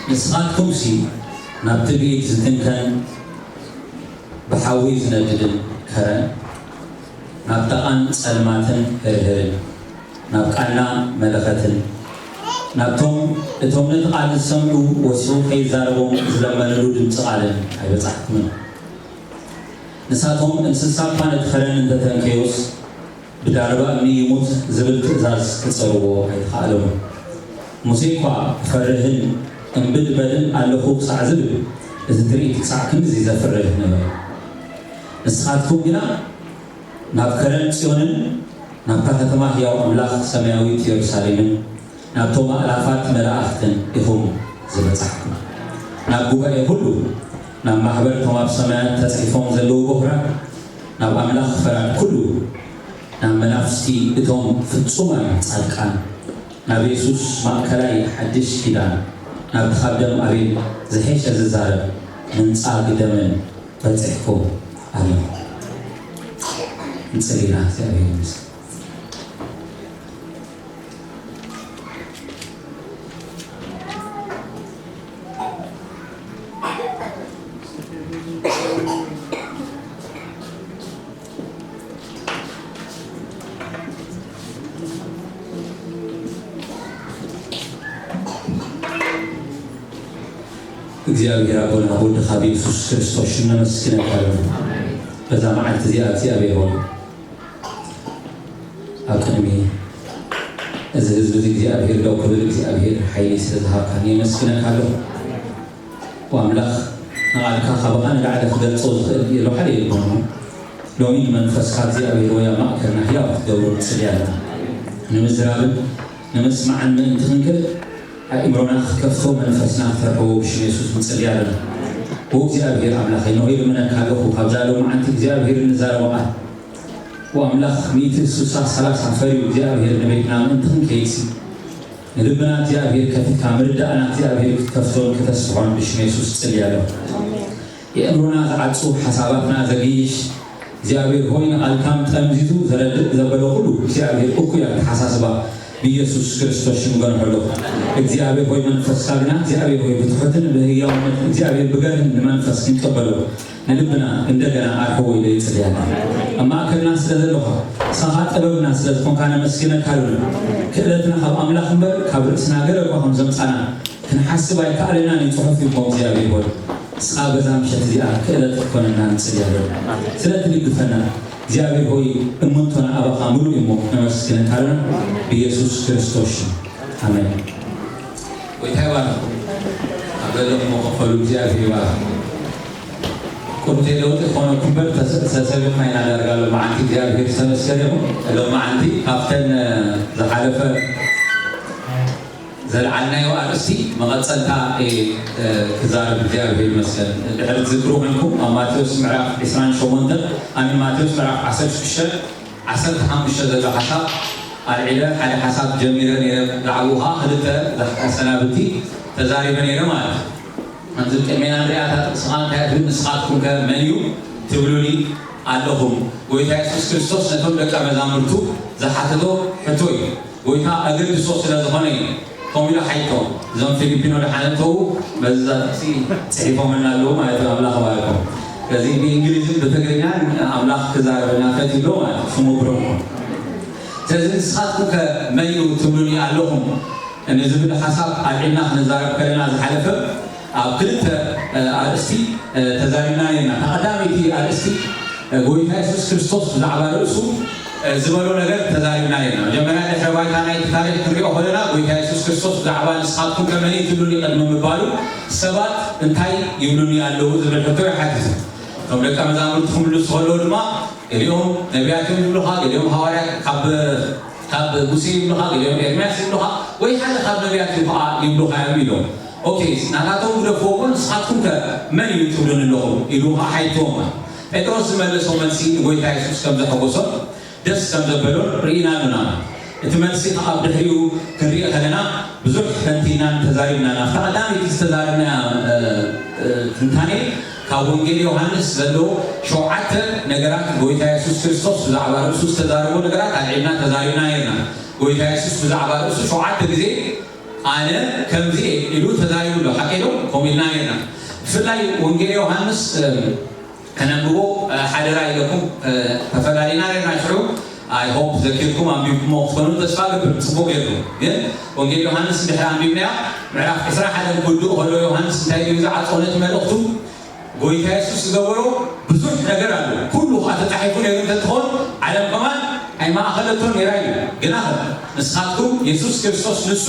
ንስኻትኩምሲ ናብ ትዕቢት ዝትንከን ብሓዊ ዝነድድን ከረን፣ ናብ ጠቓን ጸልማትን ህርህርን፣ ናብ ቃና መለኸትን፣ ናብቶም እቶም ነቲ ቃል ዝሰምዑ ወሲኹ ከይዛረቦም ዝለመንሉ ድምጺ ቃልን ኣይበጻሕኩምን። ንሳቶም እንስሳ እኳ ነቲ ኸረን እንተተንከዮስ፣ ብዳርባ እምኒ ይሙት ዝብል ትእዛዝ ክጸርዎ ኣይተኻእለውን። ሙሴ እኳ ክፈርህን እምብድ በልን ኣለኹ ክሳዕ ዝብል፣ እቲ ትርኢት ክሳዕ ክንድዚ ዘፍርህ ነበረ። ንስኻትኩም ግና ናብ ከረን ጽዮንን ናብታ ከተማ ህያው ኣምላኽ ሰማያዊት የሩሳሌምን ናብቶም ኣእላፋት መላእኽትን ኢኹም ዝበጻሕኩም። ናብ ጉባኤ ኩሉ፣ ናብ ማሕበር እቶም ኣብ ሰማያት ተጻሒፎም ዘለዉ በኹራት፣ ናብ ኣምላኽ ፈራድ ኩሉ፣ ናብ መናፍስቲ እቶም ፍጹማን ጻድቃን፣ ናብ የሱስ ማእከላይ ሓድሽ ኪዳን፣ ናብቲ ካብ ደም ኣቤል ዝሐሸ ዝዛረብ ምንጻግ ደምን በጺሕኩም ኣለኹ። ንጽሊ ኢና። እግዚኣብሔር ይመስገን። እግዚኣብሔር ኣቦና፣ ወድኻ ብየሱስ ክርስቶስ ሽም ነመስግነካ ኣለና። በዛ መዓልቲ እዚኣ እግዚኣብሔር ሆይ፣ ኣብ ቅድሚ እዚ ህዝቢ እዚ እግዚኣብሔር ደው ክብል እግዚኣብሔር ሓይሊ ስለ ዝሃብካኒ የመስግነካ ኣለኹ። ወኣምላኽ፣ ንቓልካ ካባኻ ንላዕሊ ክገልጾ ዝኽእል የሎ ሓደ የልቦን። ሎሚ ንመንፈስካ እግዚኣብሔር ወይ ኣብ ማእከልና ህያው ክትገብሮ ንጽሊ ኣለና። ንምዝራብን ንምስማዕን ምእንቲ ክንክእል፣ ኣእምሮና ክከፍቶ፣ መንፈስና ክፈትሕዎ ብሽም የሱስ ንጽሊ ኣለና። ኦ እግዚኣብሔር ኣምላኸይ፣ ንሆይ ልምነካ ኣለኹ፣ ካብዛ ሎማዓንቲ እግዚኣብሔር ንዛረቦ ቃል፣ ኦ ኣምላኽ፣ ሚእቲ ስሳ ሰላሳ ፈርዩ እግዚኣብሔር ንቤትና ምእንቲ ክንከይድሲ፣ ንልብና እግዚኣብሔር ከፊትካ፣ ምርዳእና እግዚኣብሔር ክትከፍቶን ክተስፍሖን ብሽም የሱስ ጽሊ ኣለኹ። የእምሮና ዝዓጹ፣ ሓሳባትና ዘግይሽ፣ እግዚኣብሔር ሆይ ንቓልካም ጠምዚዙ ዘረድእ ዘበለ ኩሉ እግዚኣብሔር እኩይ ኣተሓሳስባ ብኢየሱስ ክርስቶስ ሽም ገንሖ ኣለኹ። እግዚኣብሔር ሆይ መንፈስካ ግና እግዚኣብሔር ሆይ ብትሑትን ብህያውነት እግዚኣብሔር ብገርህን ንመንፈስ ክንቀበሎ ንልብና እንደገና ኣርሕዎ ኢለ ይጽልያና። ኣብ ማእከልና ስለ ዘለኻ ንስኻ ጥበብና ስለ ዝኾንካ ነመስግነካ ኣለና። ክእለትና ካብ ኣምላኽ እምበር ካብ ርእስና ገለ እኳ ከም ዘምጻና ክንሓስብ ኣይከኣለናን እዩ። ጽሑፍ እዩ እሞ እግዚኣብሔር ሆይ፣ ንስኻ በዛ ምሸት እዚኣ ክእለት ክትኮነና ንጽሊ ኣለና። ስለ ትድግፈና እግዚኣብሔር ሆይ፣ እምንቶና ኣባኻ ምሉእ እዩ እሞ ነመስግነካ ኣለና። ብኢየሱስ ክርስቶስ ሽም፣ ኣሜን። ጎይታ ይባርኽ። ኣብ ዘለኹሞ ክፈሉ እግዚኣብሔር ይባርኽ። ቁርቴ ለውጢ ክኾነኩም እምበር ተሰ-፣ ተሰቢኽና ኢና ዳርጋ ሎማዓንቲ። እግዚኣብሔር ዝተመስገነ ይኹን። ሎማዓንቲ ካብተን ዝሓለፈ ዘልዓልናዮ ኣርእስቲ መቐጸልታ እየ፣ እ፣ ክዛረብ እግዚኣብሔር ይመስገን። ድሕሪ ትዝክሩ ኮይንኩም ኣብ ማቴዎስ ምዕራፍ ዕስራን ሸሞንተን፣ ኣሚን፣ ማቴዎስ ምዕራፍ ዓሰርተ ሽዱሽተ፣ ዓሰርተ ሓሙሽተ ዘሎ ሓሳብ ኣልዒለ ሓደ ሓሳብ ጀሚረ ነይረ። ብዛዕባኡ ኸዓ ክልተ ኣሰናብቲ ተዛሪበ ነይረ ማለት እዩ። ከምዚ ቅድሜና ንሪኣ እታ ጥቕሲ ኸዓ እንታይ እያ ትብል? ንስኻትኩም ከ መን እዩ ትብሉኒ ኣለኹም? ጎይታ የሱስ ክርስቶስ ነቶም ደቀ መዛሙርቱ ዝሓተቶ ሕቶ እዩ። ጎይታ ኣገድሶ ስለ ዝኾነ እዩ ከምኡ ኢሉ ሓይቶም። እዞም ፊሊፒኖ ደሓን እንተዉ በዚ እዛ ጥቕሲ ጽሒፎምልና ኣለዉ ማለት እዩ። ኣምላኽ ይባርኮም። ስለዚ ብእንግሊዝን ብትግርኛን ኣምላኽ ክዛረበና ፈትዩ ኣሎ ማለት እዩ። ሽሙ ብሩኽ ይኹን። ስለዚ ንስኻትኩም ከ መን እዩ ትብሉኒ ኣለኹም ንዝብል ሓሳብ ኣልዒልና ክንዛረብ ከለና ዝሓለፈ ኣብ ክልተ፣ እ፣ ኣርእስቲ፣ እ፣ ተዛሪብና ነርና። እታ ቀዳመይቲ ኣርእስቲ፣ እ፣ ጎይታ የሱስ ክርስቶስ ብዛዕባ ርእሱ፣ እ፣ ዝበሎ ነገር ተዛሪብና ነርና። መጀመርያ ድሕረ ባይታ ናይቲ ታሪኽ ክንሪኦ ከለና ጎይታ የሱስ ክርስቶስ ብዛዕባ ንስኻትኩም ከ መን እዩ ትብሉኒ ቅድሚ ምባሉ ሰባት እንታይ ይብሉኒ ኣለዉ ዝብል ሕቶ እዩ ሓቲቱ። እቶም ደቀ መዛሙርቲ ክምልሱ ከለዉ ድማ ገሊኦም ነቢያት እዮም ይብሉኻ፣ ገሊኦም ሃዋርያት ካብ፣ ካብ ሙሴ ይብሉኻ፣ ገሊኦም ኤርምያስ ይብሉኻ፣ ወይ ሓደ ካብ ነቢያት እዩ ኸዓ ይብሉኻ እዮም ኢሎም። ኦኬ፣ ናታቶም ግደፍዎ እሞ ንስኻትኩም ከ መን እዩ ትብሉኒ ኣለኹም? ኢሉ ኸዓ ሓቲትዎም። ጴጥሮስ ዝመለሶ መልሲ ንጎይታ የሱስ ከም ዘሐጎሶን ደስ ከም ዘበሎን ርኢና ኣለና። እቲ መልሲ ኸዓ ብድሕሪኡ ክንርኢ ከለና ብዙሕ ተንቲናን ተዛሪብናን። ኣብታ ቀዳመይቲ ዝተዛረብናያ፣ እ፣ እ፣ ትንታኔ ካብ ወንጌል ዮሃንስ ዘለዎ ሸውዓተ ነገራት ጎይታ የሱስ ክርስቶስ ብዛዕባ ርእሱ ዝተዛረቦ ነገራት ኣልዒልና ተዛሪብና ነርና። ጎይታ የሱስ ብዛዕባ ርእሱ ሸውዓተ ግዜ ኣነ ከምዚ እየ ኢሉ ተዛሪቡ ኣሎ። ሓቀይ ዶ? ከምኡ ኢልና ነርና። ብፍላይ ወንጌል ዮሃንስ፣ እም፣ ከነንብቦ፣ እ፣ ሓደራ ኢለኩም፣ እ፣ ተፈላሊና ነርና ሽዑ። I hope ዘኪርኩም ኣንቢብኩሞ ክትኮኑ ተስፋ ገብር። ጽቡቕ ጌርኩም። ግን ወንጌል ዮሃንስ እንድሕር ኣንቢብናያ፣ ምዕራፍ ዕስራን ሓደን ክውድእ ከሎ ዮሃንስ እንታይ እዩ ዝዓጾ ነቲ መልእኽቱ? ጎይታ የሱስ ዝገበሮ ብዙሕ ነገር ኣሎ። ኩሉ ከኣ ተጻሒፉ ነይሩ እንተትኾን፣ ዓለም ከማን ኣይማእኸለቶን ነይራ እዩ። ግናኸ ንስኻትኩም የሱስ ክርስቶስ ንሱ፣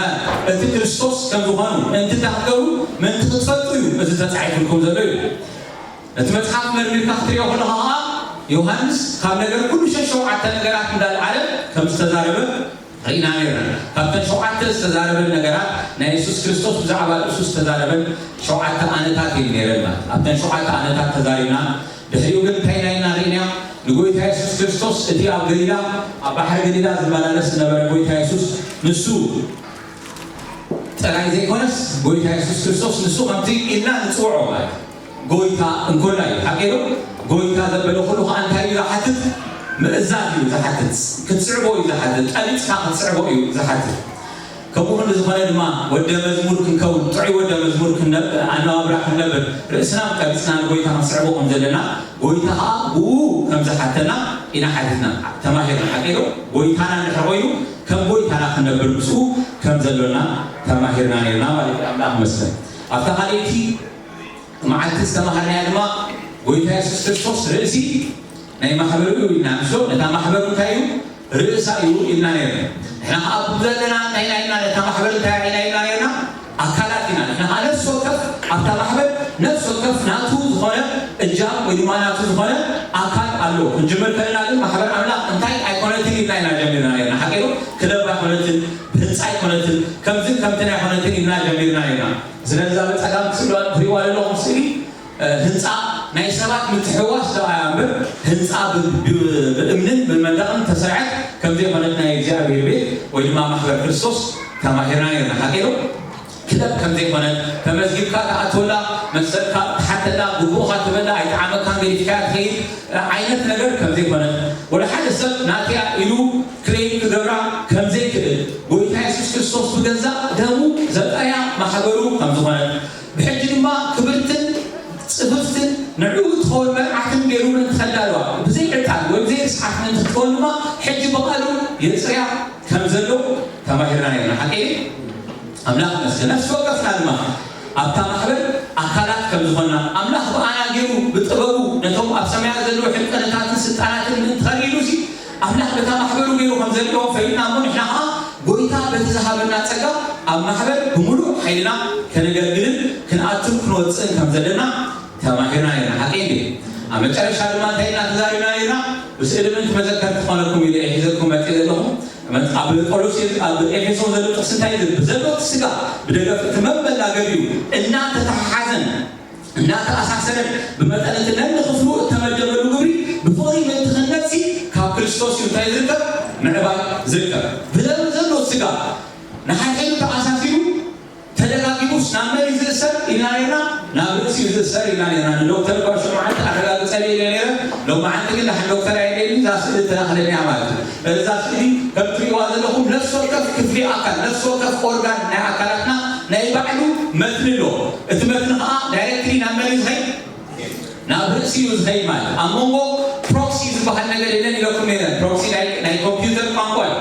እ፣ እቲ ክርስቶስ ከም ዝኾኑ ምእንቲ እንታይ ክትገብሩ? ምእንቲ ክትፈልጡ እዩ እዚ ተጻሒፉልኩም ዘሎ እዩ። እቲ መጽሓፍ መርሚርካ ክትሪኦ ከለኻ ኸኣ ዮሃንስ ካብ ነገር ኩሉ ሸ-፣ ሸውዓተ ነገራት እንዳልዓለ ከም ዝተዛረበ ርኢና ነርና። ካብተን ሸውዓተ ዝተዛረበን ነገራት ናይ የሱስ ክርስቶስ ብዛዕባ ርእሱ ዝተዛረበን ሸውዓተ ኣነታት እየን ነይረን ማለት። ኣብተን ሸውዓተ ኣነታት ተዛሪብና። ድሕሪኡ ግን እንታይ ኢና ርኢና? ንጎይታ የሱስ ክርስቶስ እቲ ኣብ ገሊላ፣ ኣብ ባሕሪ ገሊላ ዝመላለስ ዝነበረ ጎይታ የሱስ ንሱ ጥራይ ዘይኮነስ ጎይታ የሱስ ክርስቶስ ንሱ ከምቲ ኢልና ንጽውዖ ማለት ጎይታ እንኮላይ ሓቂ ዶ? ጎይታ ዘበለ ኩሉ ከኣ እንታይ እዩ ዝሓትት? ምእዛዝ እዩ ዝሓትት። ክትስዕቦ እዩ ዝሓትት። ጠሊጽካ ክትስዕቦ እዩ ዝሓትት። ከምኡ ክንዲ ዝኾነ ድማ ወደ መዝሙር ክንከውን፣ ጥዑይ ወደ መዝሙር ክንነብ-፣ ኣነባብራ ክንነብር፣ ርእስና ቀቢጽና ንጎይታ ክንስዕቦ ከም ዘለና፣ ጎይታ ከኣ ብኡ ከም ዝሓተና ኢና ሓቲትና፣ ተማሂርና። ሓቂ ዶ? ጎይታና እንድሕር ኮይኑ ከም ጎይታና ክንነብር ምስኡ ከም ዘሎና ተማሂርና ነርና ማለት እዩ። ኣምላኽ ይመስገን። ኣብታ ካልኣይቲ መዓልቲ ዝተማሃርናያ ድማ ጎይታ የሱስ ክርስቶስ ርእሲ ናይ ማሕበሩ እዩ ኢልና፣ ንሶ ነታ ማሕበሩ እንታይ እዩ? ርእሳ እዩ ኢልና ነርና። ንሕና ከኣ ኣብዚ ዘለና እንታይ ኢና ኢልና፣ ነታ ማሕበር እንታይ ኢና ኢልና ነርና? ኣካላት ኢና። ንሕና ከኣ ነፍሲ ወከፍ ኣብታ ማሕበር ነፍሲ ወከፍ ናቱ ዝኾነ እጃም ወይ ድማ ናቱ ዝኾነ ኣካል ኣሎ። ክንጅምር ከለና ግን ማሕበር ኣምላኽ እንታይ ኣይኮነትን ኢልና ኢና ጀሚርና ነርና። ሓቂ ዶ? ክለብ ኣይኮነትን፣ ብህንጻ ኣይኮነትን፣ ከምዝን ከምትን ኣይኮነትን ኢልና ጀሚርና ነርና። ስለዚ እዛ ብጸጋም ትስእልዋ፣ ትሪእዋ ዘለኹም ስእሊ፣ እ፣ ህንጻ ናይ ሰባት ምትሕውዋስ ረኣያ እምበር፣ ህንጻ ብ-፣ ብ-፣ ብእምንን ብመንደቕን ተሰርዐት ከም ዘይኮነት ናይ እግዚኣብሔር ቤት ወይ ድማ ማሕበር ክርስቶስ ተማሂርና ነርና። ሓቂ ዶ? ክለብ ከም ዘይኮነት፣ ተመዝጊብካ ትኣትወላ፣ መሰልካ ትሓተላ፣ ግቡእኻ ትበላ፣ ኣይጠዓመካን ገዲፍካያ ትኸይድ፣ እ፣ ዓይነት ነገር ከም ዘይኮነት፣ ወላ ሓደ ሰብ ናተያ ኢሉ ክሌም ክገብራ ከም ዘይክእል፣ ጎይታ የሱስ ክርስቶስ ብገዛእ ደሙ ዘጥረያ ማሕበሩ ከም ዝኾነት፣ ብሕጂ ድማ ክብርትን ጽፍፍትን ንዕኡ እትኸውን መርዓትን ገይሩ ምእንቲ ከዳልዋ፣ ብዘይ ዕጣን ወይ ብዘይ ርስሓት ምእንቲ ክትከውን ድማ፣ ሕጂ ብቓሉ የጽርያ ከም ዘሎ ተማሂርና ነርና። ሓቂ እዩ። ኣምላኽ ይመስገን። ነፍሲ ወከፍና ድማ ኣብታ ማሕበር ኣካላት ከም ዝኾንና፣ ኣምላኽ ብኣና ገይሩ ብጥበቡ ነቶም ኣብ ሰማያት ዘለዉ ሕልቀነታትን ስልጣናትን ምእንቲ ከርእዩሉሲ፣ ኣምላኽ በታ ማሕበሩ ገይሩ ከም ዘለዎ ፈሊጥና እሞ፣ ንሕና ኸዓ ጎይታ በቲ ዝሃበና ጸጋ ኣብ ማሕበር ብምሉእ ሓይልና ከነገልግልን ክንኣቱን ክንወጽእን ከም ዘለና ተማሂርና ነርና። ሓቂ እንዴ? ኣብ መጨረሻ ድማ እንታይ ኢና ተዛሪብና ነርና? ብስእሊ ምእንቲ መዘከርቲ ክኾነኩም ኢለ እየ ሒዘልኩም መጽእ ዘለኹ። ኣብ ቆሎሴ፣ ኣብ ኤፌሶ ዘሎ ጥቕሲ እንታይ ይብል? ብዘሎ እቲ ስጋ ብደገፍ እቲ መበላ ገቢኡ እናተተሓሓዘን እናተኣሳሰረን ብመጠን እቲ ነንክፍሉ እተመደበሉ ግብሪ ብፍቕሪ ምእንቲ ክንነጽሲ ካብ ክርስቶስ እዩ እንታይ ዝርከብ? ምዕባይ ዝርከብ። ብዘሎ ዘሎ ስጋ ንሓድሕዱ ተኣሳሲሩ ተደጋጊሙስ ናብ መን እዩ ዝእሰር ኢልና ነርና? ናብ ርእሲ እዩ ዝእሰር ኢልና ነርና። ንዶክተር እኳ ሽዑ መዓልቲ ኣረጋግጸለይ ኢለ ነይረ። ሎማዓንቲ ግን ደሓን ዶክተር ኣየድልየኒ፣ እዛ ስእሊ ትላኽለኒ እያ ማለት እዩ። እዛ ስእሊ ከም ትሪእዋ ዘለኹም ነፍሲ ወከፍ ክፍሊ ኣካል፣ ነፍሲ ወከፍ ኦርጋን ናይ ኣካላትና ናይ ባዕሉ መትኒ ኣሎ። እቲ መትኒ ኸዓ ዳይሬክትሊ ናብ መን እዩ ዝኸይድ? ናብ ርእሲ እዩ ዝኸይድ ማለት እዩ። ኣብ መንጎ ፕሮክሲ ዝበሃል ነገር የለን ኢለኩም ነይረ። ፕሮክሲ ናይ፣ ናይ ኮምፒውተር ቋንቋ እዩ።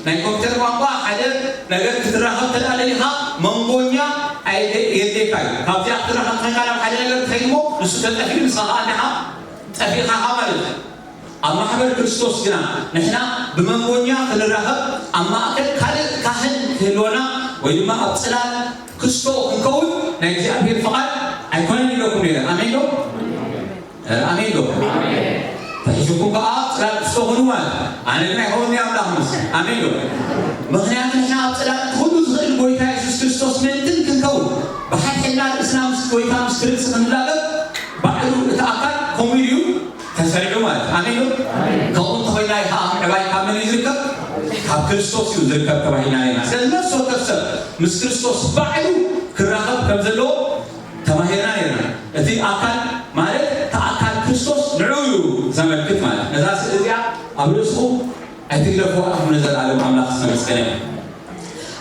ናይ ኮምፒውተር ቋንቋ ሓደ ነገር ክትራኸብ ተደኣ ደሊኻ መንጎኛ ኣየደ-፣ የድልየካ እዩ። ካብዚኣ ክትራኸብ ተኾይንካ ናብ ሓደ ነገር ትኸይድ እሞ ንሱ ተጠፊኡ ንስኻ ኸዓ እንዲኻ ጠፊእኻ ኢኻ ማለት እዩ። ኣብ ማሕበር ክርስቶስ ግና ንሕና ብመንጎኛ ክንራኸብ ኣብ ማእከል ካልእ ካህን ክህልወና ወይ ድማ ኣብ ጽላል ክስቶ ክንከውን ናይ እግዚኣብሔር ፍቓድ ኣይኮነን ኢለኩም ነይረ። ኣሜን ዶ? እ፣ ኣሜን ዶ? ተሒዝኩም ከኣ ኣብ ጽላል ክስቶ ኩኑ ማለት እዩ። ኣነ ግን ኣይኸውን እየ ኣምላኽ ምስ-፣ ኣሜን ዶ? ምኽንያቱ ንሕና ኣብ ጽላል ኩሉ ዝኽእል ጎይታ የሱስ ክርስቶስ ምእንትን ክንከውን፣ ብሓድሕድና ርእስና ምስ ጎይታ ምስ ክርስቶስ ክንላገብ ባዕሉ እቲ ኣካል ከምኡ ኢሉ እዩ ተሰሪዑ ማለት እዩ። ኣሜን ዶ? ከምኡ እንተኾይና እዩ ከኣ ምዕባይ ካብ መን እዩ ዝርከብ? ካብ ክርስቶስ እዩ ዝርከብ ተባሂልና ኢና። ስለዚ ነፍሲ ወከፍ ሰብ ምስ ክርስቶስ ባዕሉ ክራኸብ ከም ዘለዎ ተማሂርና ነርና። እቲ ኣካል ማለት እቲ ኣካል ክርስቶስ ንዕኡ እዩ ዘመልክት ማለት። ነዛ ስእሊ እዚኣ ኣብ ርእስኹም ኣይትግደፍዋ ኢኹም ንዘለኣለም ኣምላኽ ዝተመስገነ ይኹን።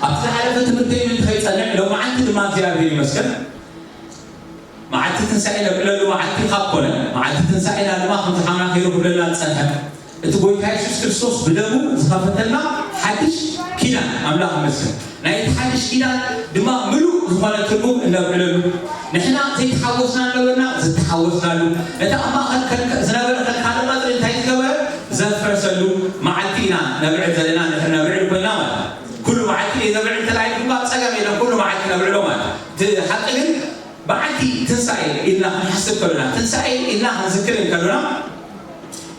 ኣብቲ ዝሓለፈ ትምህርተይ ምእንቲ ከይጸንዕ፣ ሎማዓንቲ ድማ እግዚኣብሔር ይመስገን፣ መዓልቲ ትንሳኤ ነብዕለሉ መዓልቲ ካብ ኮነ፣ መዓልቲ ትንሳኤና ድማ ከምቲ ሓውና ከይሩ ክብለና ዝጸንሐ፣ እቲ ጎይታ የሱስ ክርስቶስ ብደሙ ዝኸፈተልና ሓድሽ ኪዳን፣ ኣምላኽ ይመስገን። ናይቲ ሓድሽ ኪዳን ድማ ምሉእ ዝኾነ ትርጉም እነብዕለሉ፣ ንሕና ዘይተሓወስና ነበርና ዝተሓወስናሉ፣ ነቲ ኣብ ማእከል ከልከ-፣ ዝነበረ ከልካሊ ቀጽሪ እንታይ ዝገበረ ዘፍረሰሉ መዓልቲ ኢና ነብዕል ዘለና፣ ንሕና ነብዕል ኮይና ማለት እዩ። ኩሉ መዓልቲ እየ ዘብዕል እንተላይኩም ኣብ ጸገም የለን፣ ኩሉ መዓልቲ ነብዕሎ ማለት እዩ። እቲ ሓቂ ግን በዓልቲ ትንሳኤ ኢልና ክንሓስብ ከሎና፣ ትንሳኤ ኢልና ክንዝክር ከሎና፣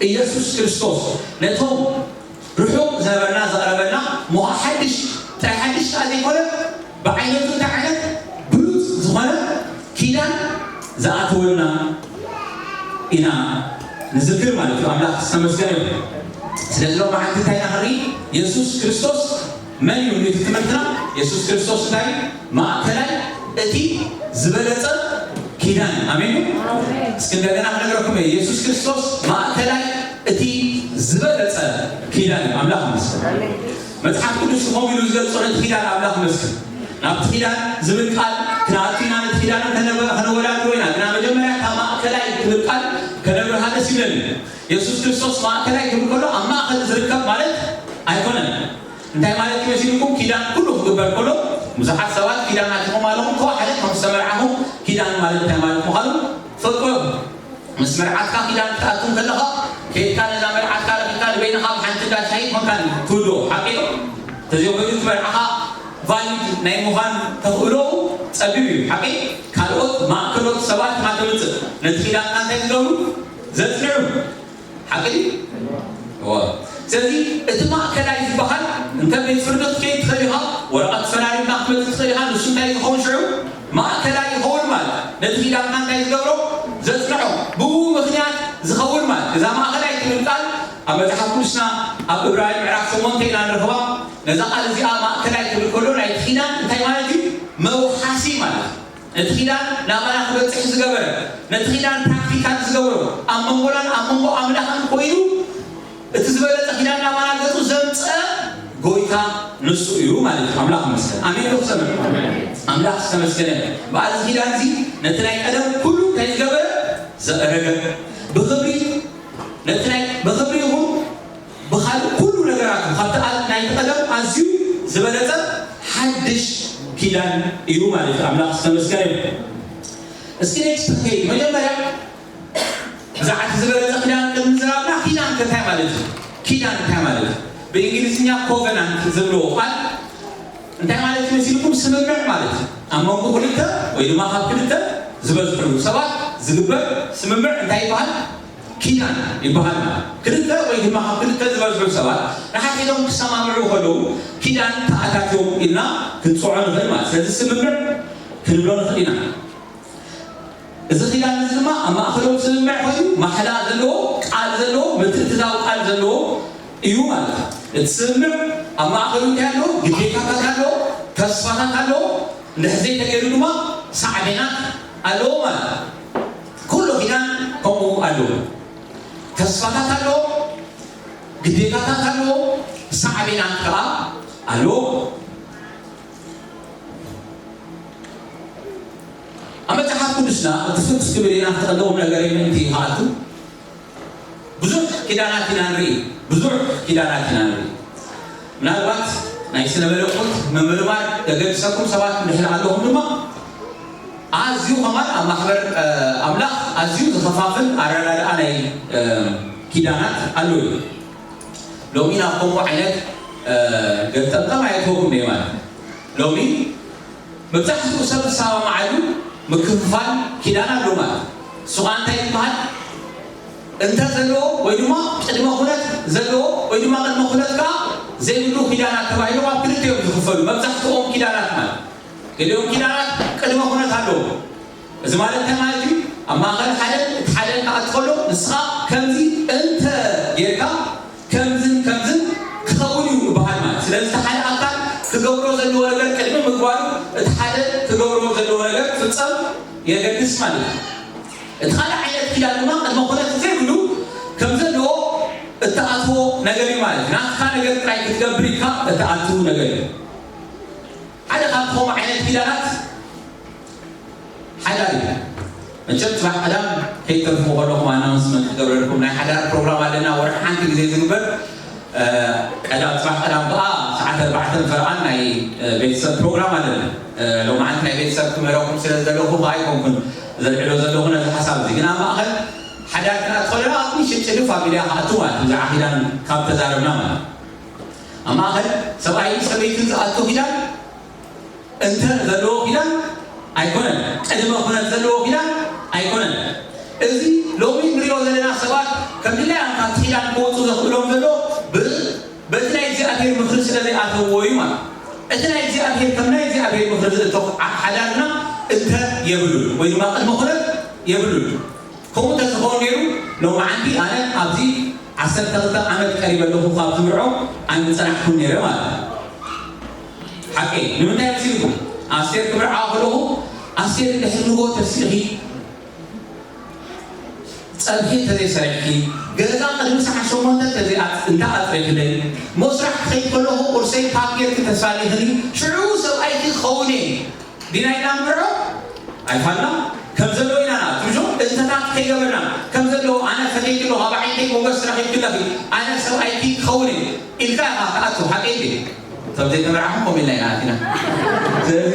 ኢየሱስ ክርስቶስ ነቶም ርሑቕ ዝነበርና ዘቕረበልና፣ እሞ ሓድሽ፣ ጥራይ ሓድሽ ከኣ ዘይኮነ፣ ብዓይነቱ እንታይ ዓይነት ብሉጽ ዝኾነ ኪዳን ዝኣተወልና ኢና ንዝክር ማለት እዩ። ኣምላኽ ዝተመስገነ ይሁን። ስለዚ ሎማዓንቲ እንታይ ኢና ንርኢ? የሱስ ክርስቶስ መን እዩ? እቲ ትምህርትና የሱስ ክርስቶስ እንታይ እዩ? ማእከላይ እቲ ዝበለጸ ኪዳን እዩ። ኣሜን። እስኪ እንደገና ክነግረኩም እየ። የሱስ ክርስቶስ ማእከላይ እቲ ዝበለጸ ኪዳን እዩ። ኣምላኽ ይመስገን። መጽሓፍ ቅዱስ ከምኡ ኢሉ ዝገልጾ ነቲ ኪዳን ኣምላኽ ይመስገን። ናብቲ ኪዳን ዝብል ቃል ክንኣቱ ኢና፣ ነቲ ኪዳን ከነበ-፣ ከነወዳድሮ ኢና። ግና መጀመርያ እታ ማእከላይ ትብል ቃል ከነብርሃ ደስ ይብለኒ። የሱስ ክርስቶስ ማእከላይ ክብል ከሎ ኣብ ማእከል ዝርከብ ማለት ኣይኮነን። እንታይ ማለት እዩ መሲልኩም? ኪዳን ኩሉ ክግበር ከሎ ብዙሓት ሰባት ኪዳን ኣቲኹም ኣለኹም፣ ተዋሕደ ከም ዝተመርዓኹም ኪዳን ማለት እንታይ ማለት ምዃኑ ትፈልጡ ኢኹም። ምስ መርዓትካ ኪዳን ክትኣቱ ከለኻ፣ ከይድካ ነዛ መርዓትካ ረኺብካ ንበይንኻ ኣብ ሓንቲ እንዳ ሻሂ ኮንካ ትውድኦ፣ ሓቂ ዶ? ተዘይኮይኑ እቲ መርዓኻ ቫሊድ ናይ ምዃን ተኽእሎኡ ጸቢብ እዩ፣ ሓቂ? ካልኦት ማእከሎት ሰባት ኢኻ ተምጽእ፣ ነቲ ኪዳንካ እንታይ ዝገብሩ? ዘጽንዑ። ሓቂ ድዩ? እወ። ስለዚ እቲ ማእከላይ ዝበሃል፣ እንተ ቤት ፍርዲ ክትከይድ ትኽእል ኢኻ፣ ወረቐት ፈራሪምካ ክትመጽእ ትኽእል ኢኻ። ንሱ እንታይ ዝኸውን ሽዑ? ማእከላይ ይኸውን ማለት። ነቲ ኪዳንካ እንታይ ዝገብሮ? ዘጽንዖ። ብኡ ምኽንያት ዝኸውን ማለት። እዛ ማእከላይ ትብል ቃል ኣብ መጽሓፍ ቅዱስና ኣብ ዕብራውያን ምዕራፍ ሸሞንተ ኢና ንረኽባ። ነዛ ቃል እዚኣ ማእከላይ ትብል ከሎ ናይቲ ኪዳን እንታይ ማለት እዩ? መውሓሲ ማለት እዩ። ነቲ ኪዳን ናባና ክበጽሕ ዝገበረ፣ ነቲ ኪዳን ፕራክቲካል ዝገበሮ፣ ኣብ መንጎናን ኣብ መንጎ ኣምላኽን ኮይኑ እቲ ዝበለጸ ኪዳን ናባና ገጹ ዘምጽአ ጎይታ ንሱ እዩ ማለት እዩ። ኣምላኽ ይመስገን። ኣሜን ዶ ክሰምዕ? ኣምላኽ ዝተመስገነ። በዓል እዚ ኪዳን እዚ ነቲ ናይ ቀደም ኩሉ እንታይ ዝገበረ? ዘእረገ። ብኽብሪ፣ ነቲ ናይ፣ ብኽብሪ ይኹን ብኻልእ ኩሉ ነገራቱ፣ ካብቲ ኣ-፣ ናይቲ ቀደም ኣዝዩ ዝበለጸ ሓድሽ ኪዳን እዩ ማለት እዩ። ኣምላኽ ዝተመስገነ ይኹን። እስኪ ኔክስት ከይድ መጀመርያ ብዛዕባ እቲ ዝበለጸ ኪዳን ቅድሚ ዝራብና፣ ኪዳን ከ እንታይ ማለት እዩ? ኪዳን እንታይ ማለት እዩ? ብእንግሊዝኛ ኮቨናንት ዝብልዎ ቃል እንታይ ማለት እዩ መሲልኩም? ስምምዕ ማለት እዩ። ኣብ መንጎ ክልተ ወይ ድማ ካብ ክልተ ዝበዝሑ ሰባት ዝግበር ስምምዕ እንታይ ይበሃል? ኪዳን ይበሃል። ክልተ ወይ ድማ ካብ ክልተ ዝበዝሑ ሰባት ንሓድሕዶም ክሰማምዑ ከለዉ ኪዳን ተኣታትዮም ኢልና ክንጽውዖ ንኽእል ማለት። ስለዚ ስምምዕ ክንብሎ ንኽእል ኢና። እዚ ኪዳን እዚ ድማ ኣብ ማእከሎም ስምምዕ ኮይኑ ማሕላ ዘለዎ፣ ቃል ዘለዎ፣ ምትእትታው ቃል ዘለዎ እዩ ማለት እዩ። እቲ ስምምዕ ኣብ ማእከሉ እንታይ ኣለዎ? ግዴታታት ኣለዎ፣ ተስፋታት ኣለዎ። እንድሕር ዘይተገይሩ ድማ ሳዕቤናት ኣለዎ ማለት እዩ። ኩሉ ኪዳን ከምኡ ኣለዎ። ተስፋታት ኣለዎ፣ ግዴታታት ኣለዎ፣ ሳዕቤናት ከኣ ኣለዎ። ኣብ መጽሓፍ ቅዱስና እቲ ፍትሕ ክብል ኢና፣ ክተቐደቑም ነገር ምእንቲ ይኸኣልኩም። ብዙሕ ኪዳናት ኢና ንርኢ፣ ብዙሕ ኪዳናት ኢና ንርኢ። ምናልባት ናይ ስነ መለኮት ምምርማር ዘገድሰኩም ሰባት እንድሕር ኣለኹም ድማ፣ ኣዝዩ ከማን ኣብ ማሕበር፣ እ፣ ኣምላኽ ኣዝዩ ዝኸፋፍል ኣረዳድኣ ናይ፣ እ፣ ኪዳናት ኣሎ እዩ። ሎሚ ናብ ከምኡ ዓይነት፣ እ፣ ገጠምጠም ኣየእትወኩም እየ ማለት እዩ። ሎሚ መብዛሕትኡ ሰብ ዝሰማማዓሉ ምክፍፋል ኪዳን ኣሎ ማለት እዩ። እሱ ኸኣ እንታይ ይበሃል? እንተ ዘለዎ ወይ ድማ ቅድመ ኩነት ዘለዎ ወይ ድማ ቅድመ ኩነት ከኣ ዘይብሉ ኪዳናት ተባሂሎም ኣብ ክልተ እዮም ዝኽፈሉ። መብዛሕትኦም ኪዳናት ማለት፣ ገሊኦም ኪዳናት ቅድመ ኩነት ኣለዎም። እዚ ማለት እንታይ ማለት እዩ? ኣብ ማእከል ሓደን እቲ ሓደን ክኣቱ ከሎ ንስኻ ከምዚ እንተ ጌርካ ከምዝን ከምዝን ክኸውን እዩ ይበሃል ማለት። ስለዚ እቲ ሓደ ኣካል ክገብሮ ዘለዎ ነገር ቅድሚ ምግባሩ እቲ ሓደ ክገብሮ ዘለዎ ነገር ክፍጸም የገድስ ማለት እዩ። እቲ ካልእ ዓይነት ኪዳን ድማ ቅድመ ኩነት ዘይብሉ ከም ዘለዎ እትኣትዎ ነገር እዩ ማለት እዩ። ናትካ ነገር ጥራይ ክትገብር ኢልካ እትኣትዉ ነገር እዩ። ከምኡ ዓይነት ኪዳናት ሓዳር እዩ። መቸም ጽባሕ ቀዳም ከይተርፉ ከለኹም ኣናውንስመንት ክገብረልኩም፣ ናይ ሓዳር ፕሮግራም ኣለና፣ ወርሒ ሓንቲ ግዜ ዝግበር። ቀዳም ጽባሕ ቀዳም ከዓ ሰዓት ኣርባዕተን ፈርቓን ናይ ቤተሰብ ፕሮግራም ኣለና። ሎማዓንቲ ናይ ቤተሰብ ክምህረኩም ስለ ዘለኹ ከዓ ኣይኮንኩን ዘልዕሎ ዘለኹ ነዚ ሓሳብ እዚ። ግን ኣብ ማእኸል ሓዳር ክነኣቱ ከለና ኣብ ንሽጭ ፋሚልያ ክኣቱ ማለት ብዛዕባ ኪዳን ካብ ተዛረብና ማለት ኣብ ማእኸል ሰብኣይን ሰበይትን ዝኣቱ ኪዳን እንተ ዘለዎ ኪዳን ኣይኮነን። ቅድመ ኩነት ዘለዎ ኪዳን ኣይኮነን። እዚ ሎሚ ንሪኦ ዘለና ሰባት ከም ድላዮም ካብቲ ኪዳን ክወፁ ዘኽእሎም ዘሎ ብ- በቲ ናይ እግዚኣብሔር ምኽሪ ስለ ዘይኣተውዎ እዩ ማለት። እቲ ናይ እግዚኣብሔር ከም ናይ እግዚኣብሔር ምኽሪ ዝእቶ ሓዳርና እንተ የብሉን ወይ ድማ ቅድመ ኩነት የብሉን። ከምኡ እንተዝኸውን ነይሩ ሎማዓንቲ ኣነ ኣብዚ ዓሰርተ ክልተ ዓመት ቀሪበ ኣለኹ ካብ ዝምርዖ ኣይምፀናሕኩን ነይረ ማለት እዩ። ሓቀይ ንምንታይ መሲልኩም ኣስቴር ክምርዓ ከለኹ ኣስቴር እንድሕር ንጎ ተሲእኺ ፀብሒ እንተዘይሰሪሕኪ ገዛ ቅድሚ ሰዓት ሸሞንተ እንተዘይኣፅሪኽለይ ሞስራሕ ክኸይድ ከለኹ ቁርሰይ ፓክ ጌርኪ ተሳሊኽኒ ሽዑ ሰብኣይኪ ክኸውን እየ ዲና ኢና ንምርዖ ኣይፋልና ከም ዘሎ ኢና ንኣቱ እዞም እንተታት ከይገበርና ከም ዘለዎ ኣነ ፈተይኪ ኣለኹ ኣብ ዓይንተይ ሞገስ ረኺብኪ ኣለኺ ኣነ ሰብኣይኪ ክኸውን እየ ኢልካ ኢኻ ትኣቱ ሓቀይ እንዴ? እቶም ዘይተመርዓኹም ከምኡ ኢልና ኢና ኣቲና። ስለዚ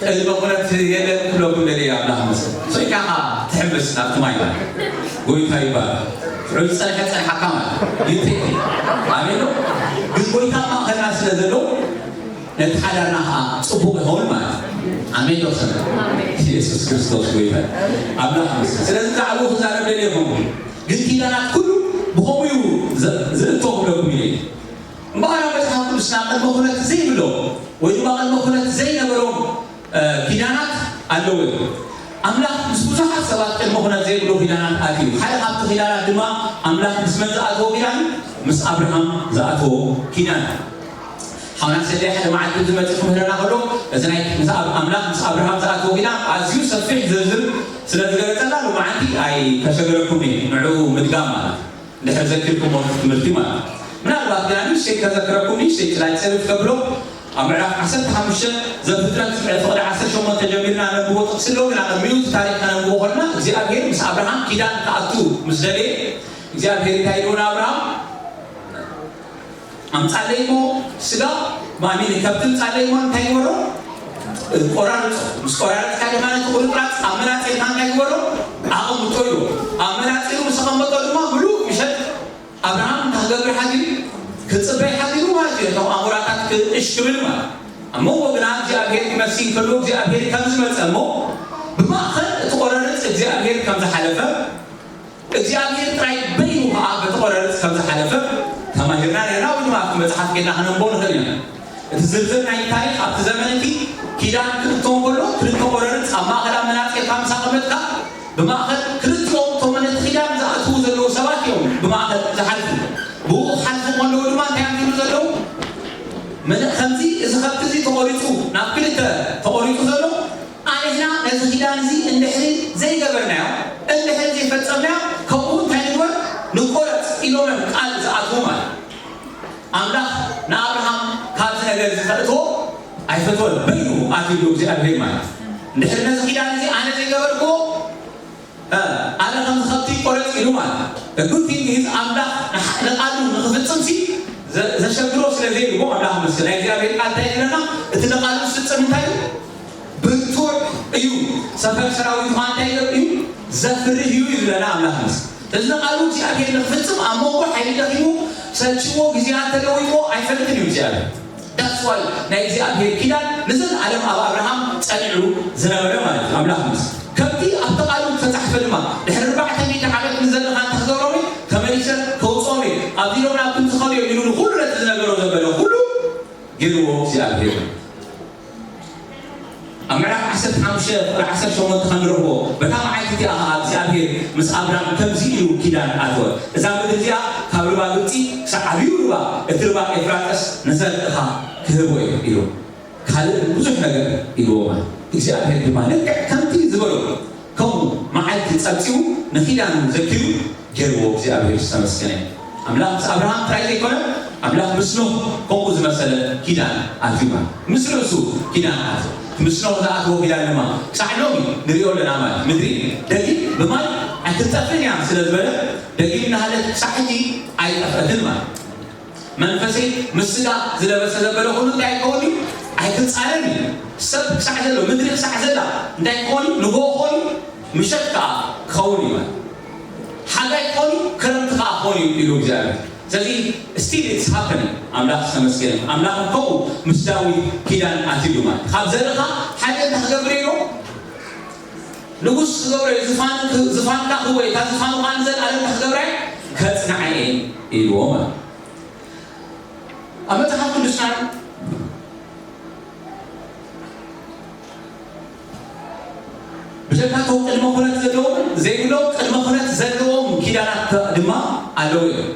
ቅድመ ኩነት የለን ክብለኩም ደልየ ኣምላኽ መስል። ስኢልካ ኢኻ ትሕምስ ናብቲ ማይ ማለት ጎይታ ይባል። ሽዑ ዝጸንሐ ጸንሓካ ማለት ይንቴቲ ኣሜን ዶ? ግን ጎይታ ማእኸልና ስለ ዘሎ ነቲ ሓዳርና ከዓ ፅቡቅ ይኸውን ማለት እዩ። ኣሜን ዶ ሰለ ኢየሱስ ክርስቶስ ጎይታ ኣምላኽ መስል። ስለዚ ዛዕባኡ ክዛረብ ደልየ ይኸውን ግን ኪዳናት ኩሉ ብኸምኡ እዩ ዝእቶ ክብለኩም ኢለ እምበኣር ኣብ መጽሓፍ ቅዱስና ቅድመ ኩነት ዘይብሎ ወይ ድማ ቅድመ ኩነት ዘይነበሮም ኪዳናት ኣለዉ እዮም። ኣምላኽ ምስ ብዙሓት ሰባት ቅድመ ኩነት ዘይብሎ ኪዳናት ኣትዩ። ሓደ ካብቲ ኪዳናት ድማ ኣምላኽ ምስ መን ዝኣተዎ ኪዳን? ምስ ኣብርሃም ዝኣተዎ ኪዳን። ሓውና ሰለይ ሓደ መዓልቲ ዝመጽእ ክምህረና ከሎ እዚ ናይ ምስ ኣብ- ኣምላኽ ምስ ኣብርሃም ዝኣተዎ ኪዳን ኣዝዩ ሰፊሕ ዝርዝር ስለ ዝገለጸና ሎማዓንቲ ኣይከሸገረኩም እዩ ንዕኡ ምድጋም ማለት እዩ። እንድሕር ዘኪርኩሞ እቲ ትምህርቲ ማለት እዩ። ምናልባት ግና ንእሽተይ ከዘክረኩም ንእሽተይ ጭላጭ ጸርፍ ከብሎ ኣብ ምዕራፍ ዓሰርተ ሓሙሽተ ዘፍጥረት ፍቕዲ ዓሰርተ ሸሞንተ ጀሚርና ነንብቦ ጥቕሲ ኣሎ ግና ቅድሚኡ እቲ ታሪክ ከነንብቦ ከለና እግዚኣብሔር ምስ ኣብርሃም ኪዳን ክኣቱ ምስ ደለየ እግዚኣብሔር እንታይ ኢልዎ ንኣብርሃም ኣምጻለይ እሞ ስጋ ማሚን ከብቲ ምጻለይ እሞ እንታይ ይበሎ ቆራርጾ ምስ ቆራረጽካ ድማ ነቲ ቁርጥራጽ ኣብ መላጺ ኢልካ እንታይ ይበሎ ኣቐምጦ ኢሉ ኣብ መላጺ ኢሉ ምስ ኣቐመጦ ድማ ምሉእ ምሸት ኣብርሃም እንታይ ክገብር ሓዲሩ ክጽበይ ሓዲሩ ማለት እዩ እቶም ኣሞራታት ክእሽ ክብል ማለት ኣብ መንጎ ግና እግዚኣብሔር ክመሲ እንከሎ እግዚኣብሔር ከም ዝመጸ እሞ ብማእኸል እቲ ቆረርጽ እግዚኣብሔር ከም ዝሓለፈ እግዚኣብሔር ጥራይ በይኑ ከዓ በቲ ቆረርጽ ከም ዝሓለፈ ተማሂርና ነርና ወይ ድማ ኣብቲ መጽሓፍ ጌና ክነንቦ ንኽእል ኢና። እቲ ዝርዝር ናይ ታሪክ ኣብቲ ዘመን እቲ ኪዳን ክእቶ እንከሎ ክልተ ቆረርጽ ኣብ ማእኸል ኣብ መናጽርካ ምስ ኣቐመጥካ ብማእኸል ክልቲኦም እቶም ነቲ ኪዳን ዝኣትዉ ዘለዉ ሰባት እዮም ብማእኸል ዝሓልፉ። ብኡ ክሓልፉ ከለዉ ድማ እንታይ እዮም ዝብሉ ዘለዉ? መለ- ከምዚ እዚ ከብቲ እዚ ተቖሪጹ ናብ ክልተ ተቖሪጹ ዘሎ ኣንሕና ነዚ ኪዳን እዚ እንድሕሪ ዘይገበርናዮ እንድሕሪ ዘይፈጸምናዮ ከምኡ እንታይ ንግበር ንቆረጽ ኢሎመን ቃል ዝኣትዉ ማለት ኣምላኽ ንኣብርሃም ካብዚ ነገር እዚ ከእትዎ ኣይፈትወን በይኑ ኣትሉ እግዚኣብሔር ማለት እንድሕሪ ነዚ ኪዳን እዚ ኣነ ዘይገበርክዎ ኣነ ከም ዝኸብቲ ቆረጽ ኢሉ ማለት እግንቲ እንግሊዝ ኣምላኽ ንቃሉ ንክፍጽም ሲ ዘሸግሮ ስለ ዘይልቦ ኣምላኽ መስል ናይ እግዚኣብሔር ቃል እንታይ ይብለና እቲ ንቃሉ ዝፍጽም እንታይ እዩ ብርቱዕ እዩ ሰፈር ሰራዊት ማ እንታይ እዩ ዘፍርህ እዩ ይብለና ኣምላኽ መስል እዚ ንቃሉ እግዚኣብሔር ንክፍጽም ኣብ መንጎ ሓይሊ ደኺሙ ሰልችዎ ግዜያት ተለዊዎ ኣይፈልጥን እዩ እግዚኣብሔር That's why ናይ እግዚኣብሔር ኪዳን ንዘለዓለም ኣብ ኣብርሃም ጸኒዑ ዝነበረ ማለት እዩ ኣምላኽ ምስ ከምቲ ኣብቲ ቃሉ ዝተጻሕፈ ድማ ድሕሪ ኣርባዕተ ሚእቲ ዓመት ንዘለኻ እንተ ክገብሮም ተመሊሰ ከውጾም እየ ኣብዚ ሎም ናብ ክንዚ ከልዮ ኢሉ ንኩሉ ነቲ ዝነገሮ ዘበለ ኩሉ ገይርዎ እግዚኣብሔር ኣብ ምዕራፍ ዓሰርተ ሓሙሽተ ቁጥሪ ዓሰርተ ሸሞንተ ከም ንረኽቦ በታ መዓልቲ እቲኣ ኸዓ እግዚኣብሔር ምስ ኣብራም ከምዚ ኢሉ ኪዳን ኣተወ እዛ ምድሪ እዚኣ ካብ ርባ ግብፂ ክሳብ ዓብዩ ርባ እቲ ርባ ኤፍራጠስ ንዘርእኻ ክህቦ እየ ኢሉ ካልእ ብዙሕ ነገር ኢልዎ ማለት እግዚኣብሔር ድማ ልክዕ ከምቲ ዝበሎ ከምኡ መዓልቲ ጸብጺቡ ንኪዳኑ ዘኪሩ ገይርዎ እግዚኣብሔር ዝተመስገነ ኣምላኽ ምስ ኣብርሃም ጥራይ ዘይኮነ ኣምላኽ ምስ ኖህ ከምኡ ዝመሰለ ኪዳን ኣትዩ ማለት፣ ምስ ርእሱ ኪዳን ኣትዩ። ምስ ኖህ ዝኣትዎ ኪዳን ድማ ክሳዕ ሎሚ ንሪኦ ኣለና ማለት፣ ምድሪ ደጊም ብማይ ኣይክትጠፍእን እያ ስለ ዝበለ፣ ደጊም እናሃለት ክሳዕ ሕጂ ኣይጠፍአትን ማለት። መንፈሰይ ምስ ስጋ ዝለበሰ ዘበለ ኩሉ እንታይ ኣይከውን እዩ? ኣይክጻረን እዩ። ሰብ ክሳዕ ዘሎ፣ ምድሪ ክሳዕ ዘላ እንታይ ክኸውን እዩ? ንግሆ ክኸውን እዩ፣ ምሸት ከዓ ክኸውን እዩ ማለት። ሓጋይ ክኾን እዩ፣ ክረምቲ ከዓ ክኾን እዩ ኢሉ እግዚኣብሔር። ስለዚ still it's happening። ኣምላኽ ዝተመስገነ። ኣምላኽ ከምኡ ምስ ዳዊት ኪዳን ኣትዩ ማለት፣ ካብ ዘርኻ ሓደ እንታይ ክገብር ኢሉ? ንጉስ ክገብረ እዩ፣ ዝፋን-፣ ዝፋንካ ክህቦ እዩ፣ እታ ዝፋኑ ከዓ ንዘለኣለም እንታይ ክገብረ እየ? ከጽንዓ እየ ኢልዎ ማለት። ኣብ መጽሓፍ ቅዱስና ብጀካ እቶም ቅድመ ኩነት ዘለዎም ዘይብሎም ቅድመ ኩነት ዘለዎም ኪዳናት ድማ ኣለዉ እዮም።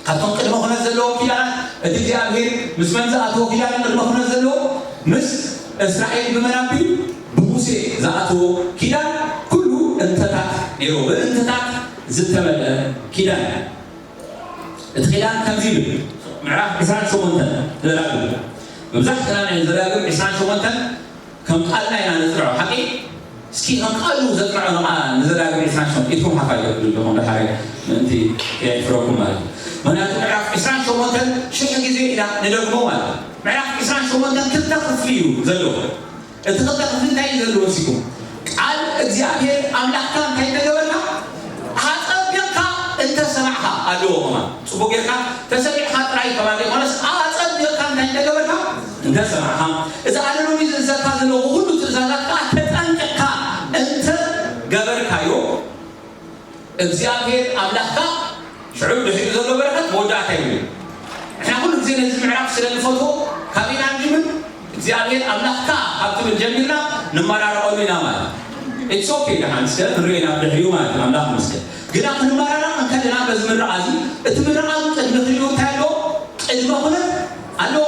ካብቶም ቅድመ ኩነት ዘለዎም ኪዳናት እቲ እግዚኣብሔር ምስ መን ዝኣተዎ ኪዳን ቅድመ ኩነት ዘለዎ? ምስ እስራኤል ብመን ኣቢሉ? ብሙሴ ዝኣተዎ ኪዳን ኩሉ እንተታት ነይሩ። ብእንተታት ዝተመልአ ኪዳን። እቲ ኪዳን ከምዚ ይብል፣ ምዕራፍ ዕስራን ሸሞንተን ዘዳግም። መብዛሕትና ናይ ዘዳግም ዕስራን ሸሞንተን ከም ቃልና ኢና ነጽንዖ፣ ሓቂ? እስኪ ከም ቃሉ ዘጽንዖ ንዓ-፣ ንዘዳግም ዕስራን ሸሞንተን ኢድኩም ሓፍ ኣይተብሉ ኣለኹም፣ ደሓር ምእንቲ የሕፍረኩም ማለት እዩ። ምኽንያቱ ምዕራፍ ዕስራን ሸሞንተን ሽሕ ግዜ ኢና ንደግሞ ማለት እዩ። ምዕራፍ ዕስራን ሸሞንተን ክልተ ክፍሊ እዩ ዘለዎ። እቲ ክልተ ክፍሊ እንታይ እዩ ዘለዎ መሲልኩም? ቃል እግዚኣብሔር ኣምላኽካ እንታይ እንተገበርካ፣ ኣጸቢቕካ እንተሰማዕካ ኣለዎ። ከማን ጽቡቕ ጌርካ ተሰሚዕካ ጥራይ ከማን ዘይኮነስ፣ ኣጸቢቕካ እንታይ እንተገበርካ፣ እንተሰማዕካ። እዚ ኣነ ሎሚ ዝእዘካ ዘለኹ ኩሉ ትእዛዛት ከኣ ተጠንቂቕካ እንተ ገበርካዮ፣ እግዚኣብሔር ኣምላኽካ ሽዑ ድሕሪኡ ዘሎ በረኸት መወዳእታ የብሉን። ንሕና ኩሉ ግዜ ነዚ ምዕራፍ ስለ ንፈትዎ፣ ካበይ ኢና ንጅምር? እግዚኣብሔር ኣምላኽካ ካብ ትብል ጀሚርና ንመራረቐሉ ኢና ማለት እዩ። It's okay፣ ደሓን እስከ ክንሪኦ ኢና ብድሕሪኡ ማለት እዩ። ኣምላኽ ይመስገን። ግና ክንመራረቕ እንከለና በዚ ምርቓ እዚ፣ እቲ ምርቓ ቅድሚ ክንሪኡ እንታይ ኣለዎ? ቅድመ ኩነት ኣለዎ።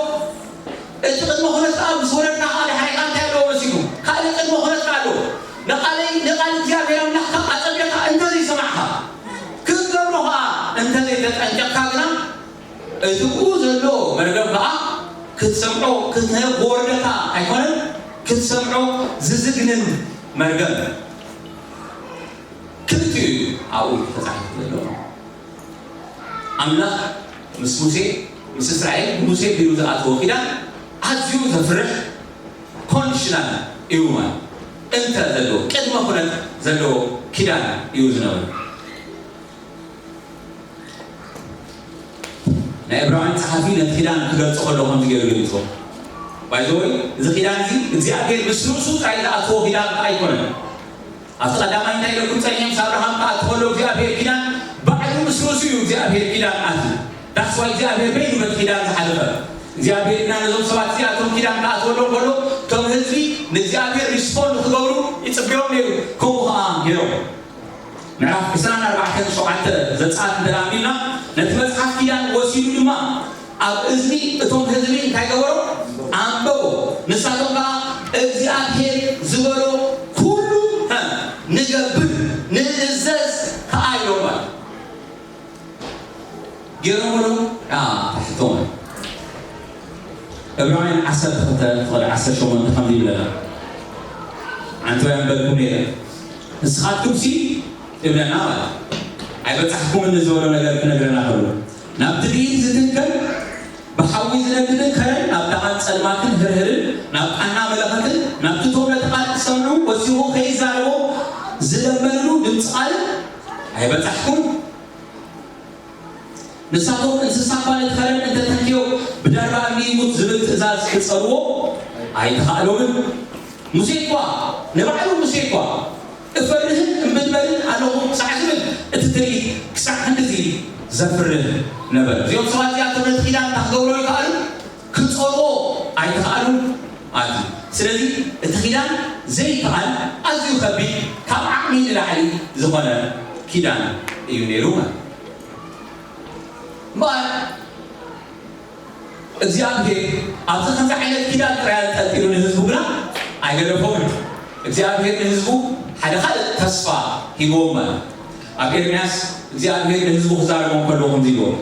እቲ ቅድመ ኩነት ከዓ ምስ ወረድና ከዓ ድሓርካ እንታይ ኣለዎ መሲልኩም? ካልእ ቅድመ ኩነት ከዓ ኣለዎ። ንቃለይ፣ ንቃል እግዚኣብሔር ኣምላኽካ ኣጸቢቕካ እንተዘይሰማዕካ፣ ክትገብሮ ከዓ እንተዘይተጠንቀቕካ ግና፣ እቲ ብኡ ዘሎ መርገም ከዓ ክትሰምዖ፣ ክትህብ ክወርደካ ኣይኮነን፣ ክትሰምዖ ዝዝግንን መርገም። ክልቲኡ እዩ ኣብኡ ተጻሒፉ ዘሎ። ኣምላኽ ምስ ሙሴ፣ ምስ እስራኤል፣ ሙሴ ቢሉ ዝኣተዎ ኪዳን ኣዝዩ ዘፍርሕ ኮንዲሽናል እዩ ማለት፣ እንተ ዘለዎ ቅድመ ኩነት ዘለዎ ኪዳን እዩ ዝነበረ። ናይ ዕብራውያን ጸሓፊ ነቲ ኪዳን ክገልጾ ከሎ ከምዚ ገይሩ ገሊጽዎ። By the way፣ እዚ ኪዳን እዚ እግዚኣብሔር ምስ ርእሱ ጥራይ ዝኣተዎ ኪዳን ኣይኮነን። ኣብቲ ቀዳማይ እንታይ ኢለኩም ጸኒሐ? ምስ ኣብርሃም ክኣቱ ከሎ እግዚኣብሔር ኪዳን ባዕሉ ምስ ርእሱ እዩ እግዚኣብሔር ኪዳን ኣትዩ። That's why እግዚኣብሔር በይኑ በቲ ኪዳን ዝሓለፈ። እግዚኣብሔር ግና ነዞም ሰባት እዚኣቶም ኪዳን ክኣትወሎም ከሎ እቶም ህዝቢ ንእግዚኣብሔር ሪስፖንድ ክገብሩ ይጽበዮም ነይሩ። ከምኡ ኸኣ ገይሮም። ምዕራፍ ዕስራን ኣርባዕተን ሸውዓተ ዘጸኣት እንተ ደኣ ኣንቢብና፣ ነቲ መጽሓፍ ኪዳን ወሲዱ ድማ ኣብ እዝኒ እቶም ህዝቢ እንታይ ገበሮ? ኣንበቦ። ንሳቶም ከኣ እግዚኣብሔር ዝበሎ ኩሉ፣ ሀ፣ ንገብር፣ ንእዘዝ ከኣ ኢሎም ማለት። ገይሮምሉ? ኣ፣ ታሕቶም። ዕብራውያን ዓሰርተ ክልተ ፍቕዲ ዓሰርተ ሸሞንተ ከምዚ ይብለና። ኣንተ ኣንበብኩም ነይረ። ንስኻትኩምሲ ይብለና ማለት። ኣይበጻሕኩምን ንዝበሎ ነገር ክነግረና ከሎ፣ ናብቲ ብኢድ ዝትንከል ብሓዊ ዝነድድን ከረን፣ ናብ ደቓን ጸልማትን ህርህርን፣ ናብ ቃና መለኸትን፣ ናብቲ ቶም ነቲ ቃል ክሰምዑ ወሲኹ ከይዛረቦም ዝለመንሉ ድምጺ ቃልን ኣይበጻሕኩም። ንሳቶም እንስሳ እኳ ነቲ ከረን እንተ ተንክዮ ብዳርባ እምኒ ይሙት ዝብል ትእዛዝ ክጸልዎ ኣይተኻእሎምን። ሙሴ እኳ፣ ንባዕሉ ሙሴ እኳ፣ "እፈርህን እምብድበርን ኣለኹ" ክሳዕ ዝብል እቲ ትርኢት ክሳዕ ክንድዚ ዘፍርህ ነበረ። እዚኦም ሰባት እዚኣቶም ነቲ ኪዳን እንታይ ክገብሮ ይከኣሉ? ክጸልዎ ኣይተኻእሉን ማለት እዩ። ስለዚ እቲ ኪዳን ዘይከኣል፣ ኣዝዩ ከቢድ፣ ካብ ዓቕሚ ንላዕሊ ዝኾነ ኪዳን እዩ ነይሩ ማለት እዩ። እምበኣር እግዚኣብሔር ኣብዚ ከምዚ ዓይነት ኪዳን ጥራይ ኣንጠልጢሉ ንህዝቡ ግና ኣይገደፎምን። እግዚኣብሔር ንህዝቡ ሓደ ካልእ ተስፋ ሂብዎም ማለት እዩ። ኣብ ኤርምያስ እግዚኣብሔር ንህዝቡ ክዛረቦም ከሎ ከምዚ ኢልዎም፣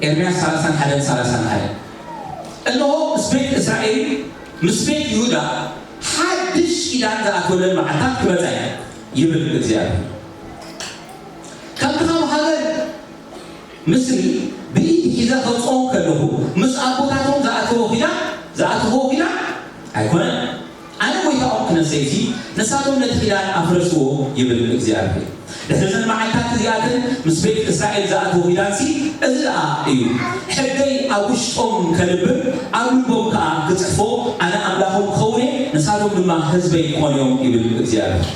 ኤርምያስ ሰላሳን ሓደን ሰላሳን ሓደ። እንሆ ምስ ቤት እስራኤል፣ ምስ ቤት ይሁዳ ሓድሽ ኪዳን ዝኣትወለን መዓልታት ክመጻ እየ፣ ይብል እግዚኣብሔር። ከምቲ ካብ ሃገር ምስሪ ብኢድ ሒዘ ከውፅኦም ከለኹ፣ ምስ ኣቦታቶም ዝኣተዎ ኪዳን፣ ዝኣተዎ ኪዳን ኣይኮነን። ኣነ ጎይታኦም ክነሰይሲ፣ ንሳቶም ነቲ ኪዳን ኣፍረስዎ፣ ይብል እግዚኣብሔር። ድሕሪ እዘን መዓልታት እዚኣተን ምስ ቤት እስራኤል ዝኣተዎ ኪዳንሲ እዚ ደኣ እዩ። ሕገይ ኣብ ውሽጦም ከንብር፣ ኣብ ልቦም ከኣ ክጽሕፎ፣ ኣነ ኣምላኾም ክኸውን እየ፣ ንሳቶም ድማ ህዝበይ ክኾኑ እዮም፣ ይብል እግዚኣብሔር።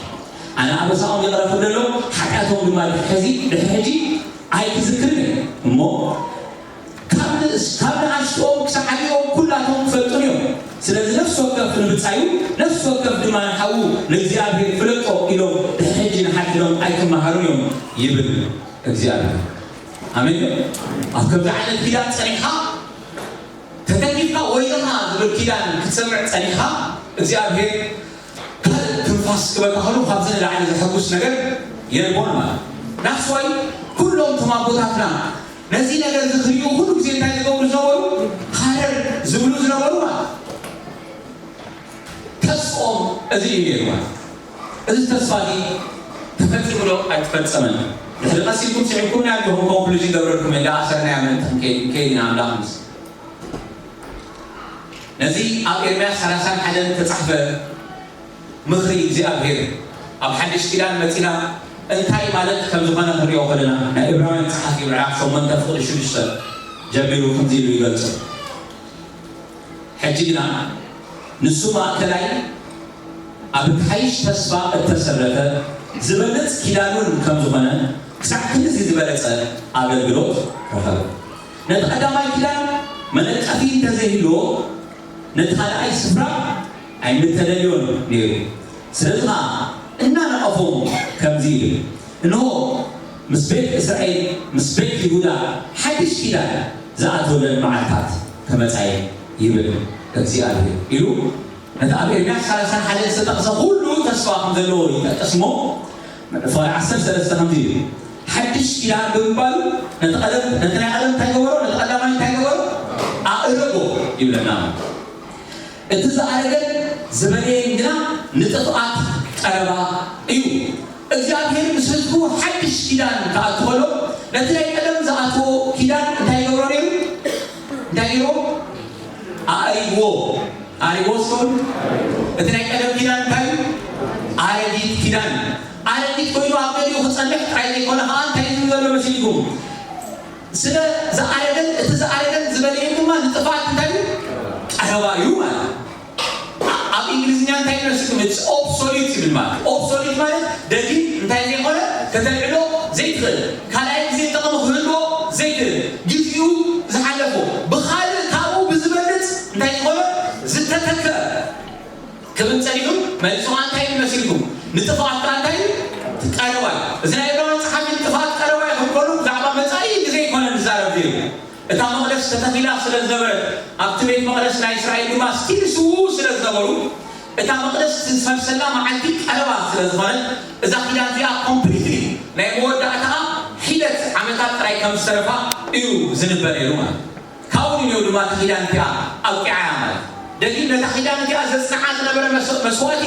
ኣነ ኣበሳኦም ይቕረ ክብለሎም፣ ሓጢኣቶም ድማ ድሕሪ ሕዚ፣ ድሕሪ ሕጂ ኣይክዝክርን እየ። እሞ ካብ ንእስ-፣ ካብ ንኣሽቶኦም ክሳዕ ዓቢኦም ኩላቶም ክፈልጡን እዮም። ስለዚ ነፍሲ ወከፍ ንብጻዩ፣ ነፍሲ ወከፍ ድማ ንሓዉ ንእግዚኣብሔር ፍለጦ ኢሎም ድሕሪ ሕጂ ንሓድሕዶም ኣይክመሃሩን እዮም፣ ይብል እግዚኣብሔር። ኣሜን። ኣብ ከምዚ ዓይነት ኪዳን ጸኒሕኻ፣ ተተኪፍካ ወይንኻ ዝብል ኪዳን ክትሰምዕ ጸኒሕኻ፣ እግዚኣብሔር ካልእ ትንፋስ ክበካ ከሎ ካብዚ ንላዕሊ ዘሐጉስ ነገር የልቦን ማለት። That's why ኩሎም እቶም ኣቦታትና ነዚ ነገር እዚ ክርእዩ ኩሉ ግዜ እንታይ ዝገብሩ ዝነበሩ? ሃረር ዝብሉ ዝነበሩ ማለት። ተስፎም እዚ እዩ ነይሩ ማለት። እዚ ተስፋ እዚ ተፈጺሙ ዶ ኣይተፈጸመን? ድሕሪ ቀስ ኢልኩም ስዒብኩም ናይ ኣለኹም ኮንክሉዥን ገብረልኩም እየ፣ እንዳኣሰርናያ ምእንቲ ክንከይድ፣ ክንከይድ ኢና ኣምላኽ ምስ። ነዚ ኣብ ኤርምያስ ሰላሳን ሓደን ዝተጻሕፈ ምኽሪ እግዚኣብሔር ኣብ ሓድሽ ኪዳን መጺና እንታይ ማለት ከም ዝኾነ ክንሪኦ ከለና፣ ናይ ዕብራውያን ጸሓፊ ምዕራፍ ሸሞንተ ፍቕዲ ሽዱሽተ ጀሚሩ ከምዚ ኢሉ ይገልጾ። ሕጂ ግና ንሱ ማእከላይ ኣብ እቲ ሓይሽ ተስፋ እተሰረተ ዝበልጽ ኪዳኑን ከም ዝኾነ ክሳዕ ክንድዚ ዝበለጸ ኣገልግሎት ረኸበ። ነቲ ቀዳማይ ኪዳን መነቀፊ እንተዘይህልዎ፣ ነቲ ካልኣይ ስፍራ ኣይምተደልዮን ነይሩ። ስለዚ ኸኣ እናነቐፎም ከምዚ ይብል፣ እንሆ ምስ ቤት እስራኤል፣ ምስ ቤት ይሁዳ ሓድሽ ኪዳን ዝኣትወለን መዓልታት ክመጻ እየ፣ ይብል እግዚኣብሔር፣ ኢሉ ነቲ ኣብ ኤርምያስ ሰላሳን ሓደን ዝተጠቕሰ ኩሉ ተስፋ ከም ዘለዎ ይጠቅስ እሞ፣ ምዕራፍ ዓሰርተ ሰለስተ ከምዚ እዩ። ሓድሽ ኪዳን ብምባሉ ነቲ ቀደም፣ ነቲ ናይ ቀደም እንታይ ገበሮ? ነቲ ቀዳማይ እንታይ ገበሮ? ኣእረጎ ይብለና። እቲ ዝኣረገን ዝበለየን ግና ንጥፍኣት ቀረባ እዩ። እግዚኣብሔር ምስ ህዝቡ ሓድሽ ኪዳን ክኣቱ ከሎ፣ ነቲ ናይ ቀደም ዝኣትዎ ኪዳን እንታይ ይገብሮ ነይሩ? እንታይ ይገብሮ? ኣእሪግዎ። ኣእሪግዎ እስከ በሉ። እቲ ናይ ቀደም ኪዳን እንታይ እዩ? ኣረጊት ኪዳን። ኣረጊት ኮይኑ ኣብ ገሊኡ ክጸንሕ ጥራይ ዘይኮነ፣ ከኣ እንታይ እዩ ዝብል ዘሎ መሲልኩም? ስለ ዝኣረገን፣ እቲ ዝኣረገን ዝበለየን ድማ ንጥፍኣት እንታይ እዩ? ቀረባ እዩ ማለት እዩ። ኣብ እንግሊዝኛ እንታይ ይመስልኩም? It's obsolete ይብል ማለት። ኦብሶሊት ማለት ደጊም እንታይ ዘይኮነ፣ ከተልዕሎ ዘይትኽእል፣ ካልኣይ ግዜ ጥቕሚ ክህልዎ ዘይክእል፣ ግዜኡ ዝሓለፎ፣ ብኻልእ ካብኡ ብዝበልጽ እንታይ ዝኾነ፣ ዝተተክአ ክብል ጸኒሑ፣ መልሱ ከኣ እንታይ ይመስልኩም? ንጥፍኣት ከኣ እንታይ እዩ? ቀረባ እዩ። እዚ ናይ ዕብራውያን ጸሓፊ ንጥፍኣት ቀረባ እዩ ክብል ከሎ ብዛዕባ መጻኢ ግዜ ኣይኮነን ዝዛረብ ነይሩ። እታ መቕደስ ተተኺላ ስለ ዝነበረት፣ ኣብቲ ቤት መቕደስ ናይ እስራኤል ድማ ስቲል ስውኡ ስለ ዝነበሩ፣ እታ መቕደስ ትፈርሰላ መዓልቲ ቀረባ ስለ ዝኾነት፣ እዛ ኪዳን እዚኣ ኮምፕሊትሊ ናይ መወዳእታኣ ሒደት ዓመታት ጥራይ ከም ዝተረፋ እዩ ዝንበ ነይሩ ማለት እዩ። ካብኡ ንኔው ድማ እታ ኪዳን እቲኣ ኣብቂዓ እያ ማለት እዩ። ደጊም ነታ ኪዳን እቲኣ ዘጽንዓ ዝነበረ መስ-፣ መስዋእቲ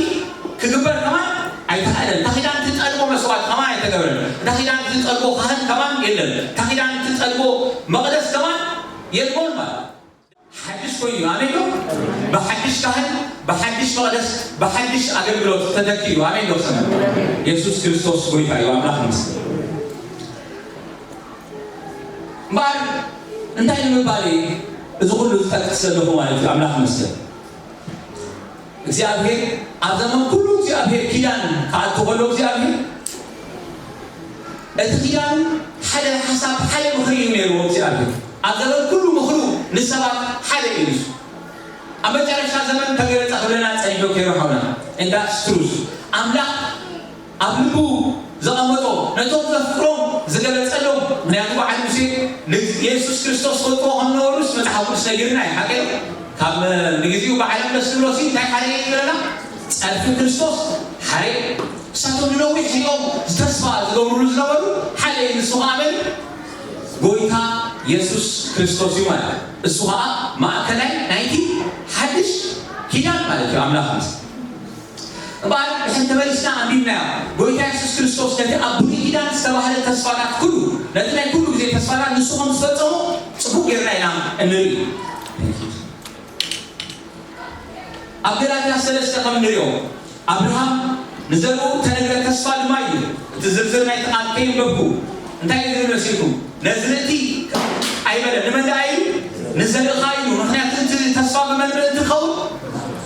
ክግበር ከማን ኣይተኻእለን። እታ ኪዳን እትጠልቦ መስዋእቲ ከማን ኣይተገብረን። እታ ኪዳን እትጠልቦ ካህን ከማን የለን። እታ ኪዳን እትጠልቦ መቕደስ ከማን የልቦን ማለት እዩ። ሓድሽ ኮይኑ እዩ። ኣሜን ዶ? ብሓድሽ ካህን፣ ብሓድሽ መቕደስ፣ ብሓድሽ ኣገልግሎት ተተኪኡ። ኣሜን ዶ? ሰማይ የሱስ ክርስቶስ ጎይታ እዩ። ኣምላኽ ይመስገን። እምበኣር እንታይ ንምባል እየ እዚ ኩሉ ዝጠቅስ ዘለኹ ማለት እዩ? ኣምላኽ ይመስገን። እግዚኣብሔር ኣብ ዘመን ኩሉ እግዚኣብሔር ኪዳን ክኣቱ ከሎ እግዚኣብሔር እቲ ኪዳን ሓደ ሓሳብ፣ ሓደ ምኽሪ እዩ ነይርዎ እግዚኣብሔር። ኣብ ዘመን ኩሉ ምኽሩ ንሰባት ሓደ እዩ ንሱ። ኣብ መጨረሻ ዘመን ተገለጸ ክብለና ጸኒሑ ከይሩ ሓውና። And that's truth። ኣምላኽ ኣብ ልቡ ዘቐመጦ ነቶም ዘፍቅሮም ዝገለጸሎም። ምኽንያቱ በዓል ሙሴ ንየሱስ ክርስቶስ ክፈልጥዎ ከም ዝነበሩስ መጽሓፍ ቅዱስ ነጊርና እዩ። ሓቂ እዩ። ካብ ንግዚኡ ብዓለም ደስ ዝብሎ ሲ እንታይ ሓደ እዩ ዝብለና? ጸርፊ ክርስቶስ ሓደ እዩ። ንሳቶም ንነዊሕ እዮም ዝተስፋ ዝገብሩሉ ዝነበሩ ሓደ እዩ። ንሱ ኸኣ መን? ጎይታ የሱስ ክርስቶስ እዩ ማለት እዩ። እሱ ኸዓ ማእከላይ ናይቲ ሓድሽ ኪዳን ማለት እዩ። ኣምላኽ ምስ እምበኣር፣ ንሕን ተመሊስና ኣንቢብናዮ። ጎይታ የሱስ ክርስቶስ ነቲ ኣብ ብሉይ ኪዳን ዝተባህለ ተስፋታት ኩሉ፣ ነቲ ናይ ኩሉ ግዜ ተስፋታት ንሱ ከም ዝፈጸሞ ጽቡቕ ጌርና ኢና እንርኢ። ኣብ ገላትያ ሰለስተ ከም እንሪኦ፣ ኣብርሃም ንዘርኡ እተነግረ ተስፋ ድማ እዩ። እቲ ዝርዝር ናይቲ ቃል ከየንበብኩ እንታይ እዩ ዝብል መሲልኩም? ነዝርእቲ ኣይበለ። ንመን ደኣ ኢሉ? ንዘርእኻ ኢሉ። ምኽንያቱ እቲ ተስፋ ብመን ምእንቲ ክኸውን?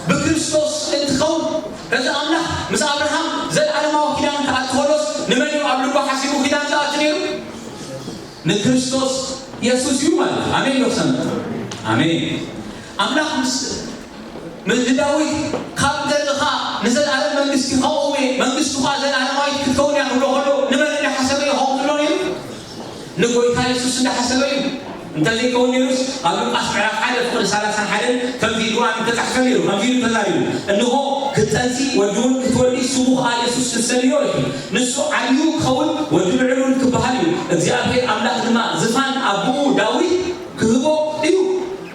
ብክርስቶስ እንትኸውን። እዚ ኣምላኽ ምስ ኣብርሃም ዘለዓለማዊ ኪዳን ክኣቱ ከሎስ ንመን እዩ ኣብ ልቡ ሓሲቡ ኪዳን ዝኣቱ ነይሩ? ንክርስቶስ የሱስ እዩ ማለት እዩ። ኣሜን ዶ ክሰምዕ? ኣሜን። ኣምላኽ ምስ ንዳዊት ካብ ዘርእኻ ንዘለኣለም መንግስቲ ከቕውም እየ፣ መንግስቱ ኸዓ ዘለኣለማዊት ክትከውን እያ ክብሎ ከሎ ንመን እንዳሓሰበ እዩ ከምኡ ዝብሎ ነይሩ? ንጎይታ የሱስ እንዳሓሰበ እዩ። እንተዘይከውን ነይሩስ ኣብ ሉቃስ ምዕራፍ ሓደ ፍቕዲ ሰላሳን ሓደን ከምዚ ኢሉ ኣብ ተጻሕፈ ነይሩ፣ ከምዚ ኢሉ ተዛሪቡ፣ እንሆ ክትጸንሲ ወዲ እውን ክትወልዲ ስሙ ኸዓ የሱስ ክትሰምዮ ኢኺ። ንሱ ዓብዩ ክኸውን ወዲ ልዑል እውን ክበሃል እዩ። እግዚኣብሔር ኣምላኽ ድማ ዝፋን ኣቦኡ ዳዊት ክህቦ እዩ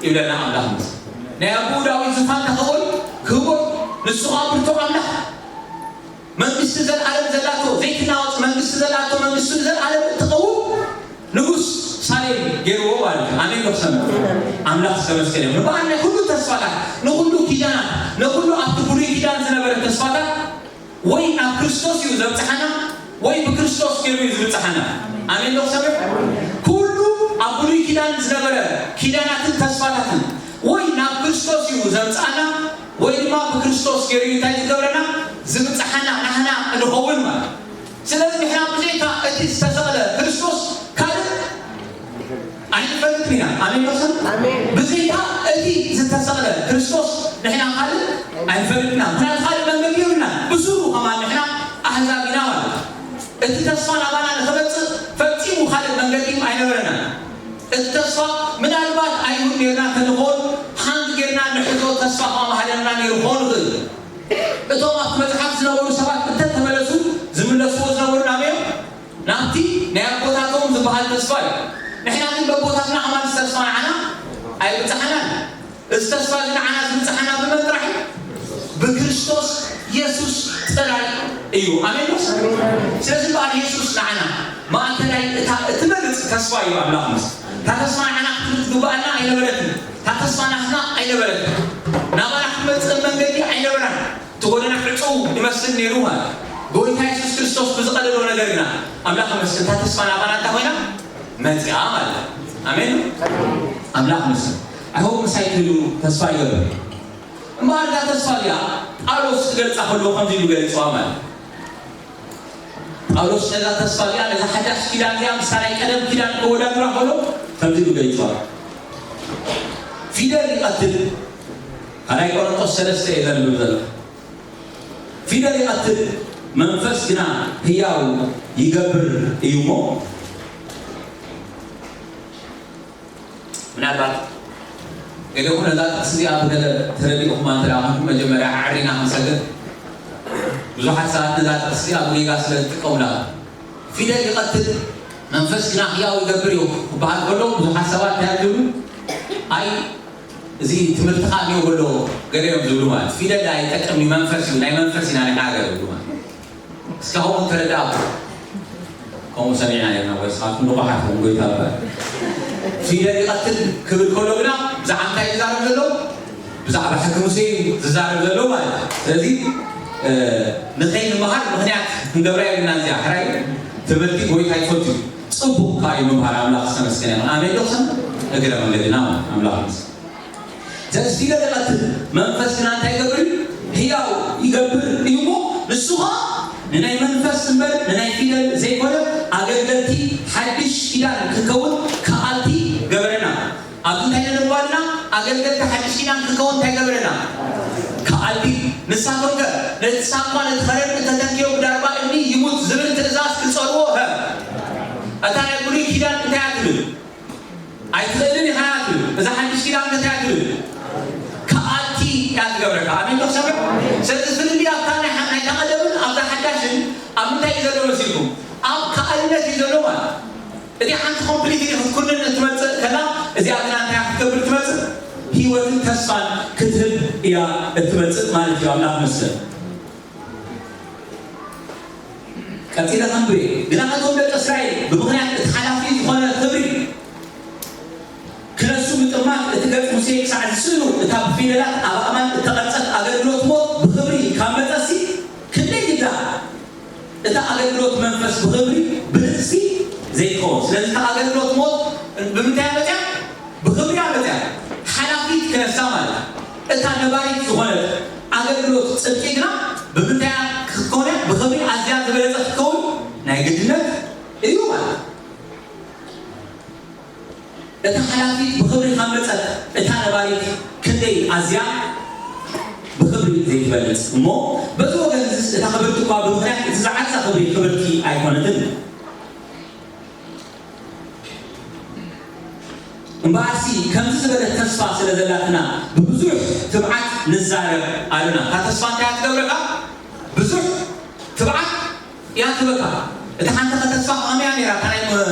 ይብለና ኣምላኽ ምስ ናይ ኣቦኡ ዳዊት ዝፋን ተኸውን ክህቦ እዩ። ንሱ ኸዓ ብርቱዕ ኣምላኽ መንግስቲ ዘለዓለም ዘላቶ ዘይትናወጽ መንግስቲ ዘላቶ መንግስቲ ንዘለዓለም እትኸውን ንጉስ ሳሌም ገይርዎ ማለት እዩ። ኣሜን ዶ ክሰምዕ? ኣምላኽ ዝተመስገነ ይሁን። እምበኣር ናይ ኩሉ ተስፋታት፣ ንኹሉ ኪዳናት፣ ንኹሉ ኣብቲ ብሉይ ኪዳን ዝነበረ ተስፋታት ወይ ናብ ክርስቶስ እዩ ዘብጽሓና ወይ ብክርስቶስ ገይሩ እዩ ዝብጽሓና። ኣሜን ዶ ክሰምዕ? ኩሉ ኣብ ብሉይ ኪዳን ዝነበረ ኪዳናትን ተስፋታትን ወይ ናብ ክርስቶስ እዩ ዘብጽኣና ወይ ድማ ብክርስቶስ ገይሩ እዩ እንታይ ዝገብረና? ዝብጽሓና ናህና እንኸውን ማለት እዩ። ስለዚ ንሕና ብዘይካ እቲ ዝተሰቕለ ክርስቶስ ካልእ ኣይንፈልጥን ኢና። ኣሜን ዶ ክሰምዕ? ኣሜን። ብዘይካ እቲ ዝተሰቕለ ክርስቶስ ንሕና ካልእ ኣይንፈልጥን ኢና። ምኽንያቱ ካልእ መንገዲ የብልና። ብስሩ ከማን ንሕና ኣህዛብ ኢና ማለት እዩ። እቲ ተስፋ ናባና ንኽመጽእ ፈጺሙ ካልእ መንገዲ ኣይነበረናን። እቲ ተስፋ ምናልባት ኣይሁድ ኔርና እንተንኾን ሓንቲ ጌርና ንሕዞ ተስፋ ከማህደና ነይሩ ክኸውን ይኽእል። እቶም ኣብቲ መጽሓፍ ዝነበሩ ሰባት እንተተመለሱ ዝምለስዎ ዝነበሩ ናበይ እዮም? ናብቲ ናይ ኣቦታቶም ዝበሃል ተስፋ እዩ። ንሕና ግን በቦታትና ከማን ተስፋ ንዓና ኣይብጽሓናን። እዚ ተስፋ እዚ ንዓና ዝብጽሓና ብመን ጥራሕ እዩ? ብክርስቶስ የሱስ ጥራይ እዩ። ኣሜን ዶ? ስለዚ እምበኣር የሱስ ንዓና ማእከላይ እታ እትበልጽ ተስፋ እዩ። ኣምላኽ ምስ እታ ተስፋ ንዓና ክትብል ትግብኣና ኣይነበረትን። እታ ተስፋ ናትና ኣይነበረትን። ናባና ክትመጽእ መንገዲ ኣይነበራን። እቲ ጎደና ዕጹው ይመስል ነይሩ ማለት እዩ። ጎይታ የሱስ ክርስቶስ ብዝቐደዶ ነገር ግና ኣምላኽ ይመስል እታ ተስፋ ናባና እንታይ ኮይና መጺኣ ማለት እዩ። ኣሜን። ኣምላኽ ይመስል። ኣይሆፕ ምሳይ ትህሉ ተስፋ ይገብር። እምበኣር እዛ ተስፋ እዚኣ ጳውሎስ ክገልጻ ከሎ ከምዚ ኢሉ ገሊጽዋ ማለት እዩ። ጳውሎስ ነዛ ተስፋ እዚኣ፣ ነዛ ሓዳሽ ኪዳን እዚኣ ምስታ ናይ ቀደም ኪዳን ከወዳድራ ከሎ ከምዚ ኢሉ ገሊጽዋ። ፊደል ይቐትል፣ ካልኣይ ቆሮንቶስ ሰለስተ እየ ዘንብብ ዘለኹ። ፊደል ይቐትል፣ መንፈስ ግና ህያው ይገብር እዩ እሞ። ምናልባት ገሌኹም ነዛ ጥቕሲ እዚኣ ብገለ ተረዲእኹማ እንተ ደኣ ኾንኩም፣ መጀመርያ ኣዕሪና ክንሰግር። ብዙሓት ሰባት ነዛ ጥቕሲ እዚኣ ብጌጋ ስለ ዝጥቀሙላ፣ ፊደል ይቐትል፣ መንፈስ ግና ህያው ይገብር እዩ ክበሃል ከሎ፣ ብዙሓት ሰባት እንታይ ይብሉ? ኣይ፣ እዚ ትምህርትኻ እኒኦ ከሎ ገለ እዮም ዝብሉ ማለት። ፊደል ኣይጠቅም እዩ፣ መንፈስ እዩ፣ ናይ መንፈስ ኢና ንሕና ገለ ይብሉ ማለት። እስካሁን ተረዳእኩ። ከምኡ ሰሚዕና ነርና ወይ ንስኻትኩም ንቑሓት ከም ጎይታ እባ። ፊደል ይቐትል ክብል ከሎ ግና ብዛዕባ እንታይ እዩ ዝዛረብ ዘሎ? ብዛዕባ ሕጊ ሙሴ እዩ ዝዛረብ ዘሎ ማለት እዩ። ስለዚ፣ እ፣ ንኸይንመሃር ምኽንያት ክንገብራ የብልናን። እዚኣ ሕራይ ትምህርቲ ጎይታ ይፈቱ እዩ። ጽቡቕ ከኣ እዩ ምምሃር። ኣምላኽ ዝተመስገነ ይኹን። ኣሜን ዶ ክሰምዕ? እግረ መንገድና ማለት ኣምላኽ ይመስገን። ዘዝፊደል ይቐትል፣ መንፈስ ግና እንታይ ይገብር እዩ? ህያው ይገብር እዩ እሞ፣ ንሱ ኸኣ ንናይ መንፈስ እምበር ንናይ ፊደል ዘይኮነ፣ ኣገልገልቲ ሓድሽ ኪዳን ክንከውን ከኣልቲ ገበረና። ኣብዚ እንታይ ነንባልና? ኣገልገልቲ ሓድሽ ኪዳን ክንከውን እንታይ ገበረና? ከኣልቲ። ንሳቶም ከ ነቲ ሳኳ ነቲ ኸረን እንተተንክዮ ብዳርባ እምኒ ይሙት ዝብል ትእዛዝ ክጸልዎ፣ ሀ፣ እታ ናይ ብሉይ ኪዳን እንታይ እያ ትብል? ኣይትኽእልን ኢኻ እያ ትብል። እዛ ሓድሽ ኪዳን እንታይ እያ ትብል? ከኣልቲ እያ ትገብረካ። ኣሜን ዶ ክሰምዕ? ስለዚ ፍልልይ ኣብታ ናይ ሓ-፣ ናይታ ቀደምን ኣብዛ ሓዳሽን ኣብ ምንታይ እዩ ዘሎ መሲልኩም? ኣብ ከኣልነት እዩ ዘሎ ማለት። እቲ ሓንቲ ኮምፕሊትሊ ክትኩንን እትመጽእ፣ እታ እዚኣ ግና እንታይ ክትገብር ትመጽእ? ህይወትን ተስፋን ክትህብ እያ እትመጽእ ማለት እዩ። ኣምላኽ መስል ቀጺለ ከንብብ። ግና እቶም ደቂ እስራኤል ብምኽንያት እቲ ሓላፊ ዝኾነ ክብሪ ክነሱ ምጥማት እቲ ገጽ ሙሴ ክሳዕ ዝስእሉ እታ ብፊደላት ኣብ ኣእማን እተቐርጸት ኣገልግሎት ሞት ብኽብሪ ካብ መጸሲ ክንደይ ግዳ እታ ኣገልግሎት መንፈስ ብኽብሪ ብልጽቲ ዘይትኸውን። ስለዚ እታ ኣገልግሎት ሞት ብምንታይ መጽያ? ብኽብሪ መጽያ። ሓላፊት ክነሳ ማለት እታ ነባሪት ዝኾነት ኣገልግሎት ጽድቂ ግና ብምንታይ ክትከውን? ብኽብሪ ኣዝያ ዝበለጸ ክትከውን ናይ ግድነት እዩ ማለት። እታ ሓላፊት ብኽብሪ ካብ መጸት እታ ነባሪት ክንደይ ኣዝያ ብኽብሪ ዘይትበልጽ እሞ፣ በዚ ወገን እዚስ እታ ክብርቲ እኳ ብምኽንያት እቲ ዝዓጸ ክብሪ ክብርቲ ኣይኮነትን። እምበኣርሲ ከምዚ ዝበለት ተስፋ ስለ ዘላትና ብብዙሕ ትብዓት ንዛረብ ኣሉና። እታ ተስፋ እንታይ እያ ትገብረካ? ብዙሕ ትብዓት እያ ትበካ። እቲ ሓንቲ ከተስፋ ከመያ ነይራ? እታ ናይ ም-፣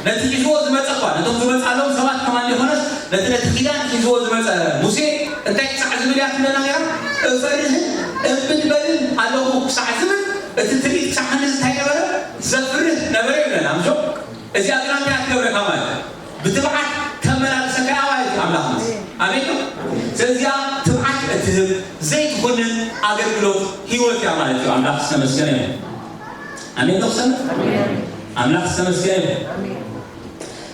ነቲ ሒዝዎ ዝመጸ እኳ፣ ነቶም ዝመጻሎም ሰባት ከማን ዘይኮነስ፣ ነቲ፣ ነቲ ኪዳን ሒዝዎ ዝመጸ ሙሴ እንታይ ክሳዕ ዝብል እያ ትብለና ነይራ? "እፈርህን እምብድበልን ኣለኹ" ክሳዕ ዝብል፣ እቲ ትርኢት ክሳዕ ክንድዚ እንታይ ነበረ? ዘፍርህ ነበረ ይብለና። ምሾ? እዚኣ ግና እንታይ እያ ትገብረካ ማለት እዩ? ብትብዓት ተመላልሰካ እያ ማለት እዩ ኣምላኽ ምስ-፣ ኣሜን ዶ? ስለዚኣ ትብዓት እትህብ ዘይትኹንን ኣገልግሎት ህይወት እያ ማለት እዩ። ኣምላኽ ዝተመስገነ ይሁን። ኣሜን ዶ ክሰምዕ? ኣምላኽ ዝተመስገነ ይሁን።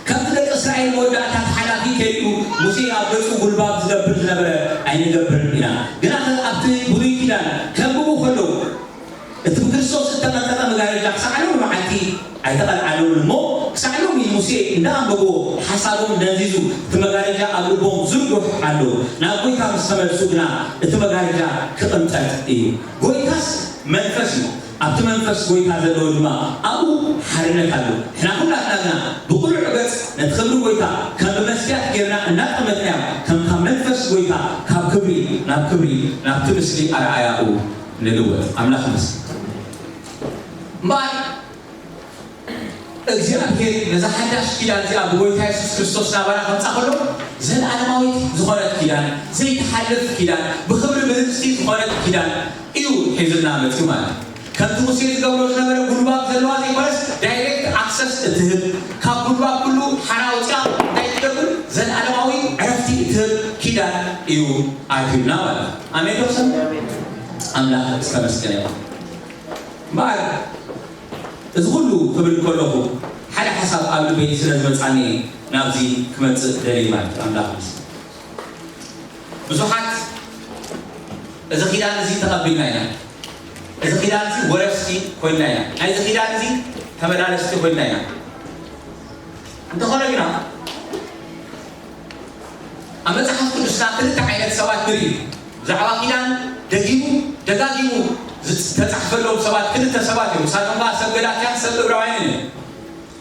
ከምቲ ደቂ እስራኤል መወዳእታ እቲ ሓላፊ ከይዱ ሙሴ ኣብ ገጹ ጉልባብ ዝገብር ዝነበረ ኣይንገብርን ኢና። ግና ከ ኣብቲ ብሉይ ኪዳን ከንብቡ ከለዉ እቲ ብክርስቶስ እተቐንጠጠ መጋረጃ ክሳዕ ሎሚ መዓልቲ ኣይተቐልዓሎምን እሞ፣ ክሳዕ ሎሚ ሙሴ እንዳኣንበብዎ ሓሳቦም ደንዚዙ፣ እቲ መጋረጃ ኣብ ልቦም ዝርጉሕ ኣሎ። ናብ ጎይታ ምስ ተመልሱ ግና እቲ መጋረጃ ክቕንጠጥ እዩ። ጎይታስ መንፈስ እዩ። ኣብቲ መንፈስ ጎይታ ዘለዎ ድማ ኣብኡ ሓርነት ኣሎ። ንሕና ኩላትና ግና ብቕሉዕ ገጽ ነቲ ክብሪ ጎይታ ከም ብመስትያት ጌርና እናጠመትናዮ፣ ከም ካብ መንፈስ ጎይታ ካብ ክብሪ ናብ ክብሪ ናብቲ ምስሊ ኣርኣያኡ ንልወጥ። ኣምላኽ ይመስገን። እምበኣር እግዚኣብሔር ነዛ ሓዳሽ ኪዳን እዚኣ ብጎይታ የሱስ ክርስቶስ ናባና ከምጻ ከሎ፣ ዘለኣለማዊት ዝኾነት ኪዳን፣ ዘይትሓልፍ ኪዳን፣ ብኽብሪ ብልጽቲ ዝኾነት ኪዳን እዩ ሒዙልና መጺኡ ማለት እዩ። ከምቲ ሙሴ ዝገብሮ ዝነበረ ጉልባብ ዘለዋ ዘይኮነስ፣ ዳይሬክት ኣክሰስ እትህብ፣ ካብ ጉልባብ ኩሉ ሓራ ኣውጽኣ እንታይ ትገብር? ዘለኣለማዊ ዕረፍቲ እትህብ ኪዳን እዩ ኣትዩልና ማለት እዩ። ኣሜን ዶ ክሰምዕ? ኣምላኽ ዝተመስገነ ይኹን። እምበኣር፣ እዚ ኩሉ ክብል ከለኹ፣ ሓደ ሓሳብ ኣብ ልበይ ስለ ዝመጻኒ ናብዚ ክመጽእ ደልየ ማለት እዩ። ኣምላኽ ይመስገን። ብዙሓት እዚ ኪዳን እዚ ተቐቢልና ኢና። እዚ ኪዳን እዚ ወረስቲ ኮይንና ኢና። ናይዚ ኪዳን እዚ ተመላለስቲ ኮይንና ኢና። እንተኾነ ግና፣ ኣብ መጽሓፍ ቅዱስና ክልተ ዓይነት ሰባት ንርኢ። ብዛዕባ ኪዳን ደጊሙ ደጋጊሙ ዝተጻሕፈሎም ሰባት ክልተ ሰባት እዮም። ንሳቶም ከኣ ሰብ ገላትያን ሰብ ዕብራውያንን እዮም።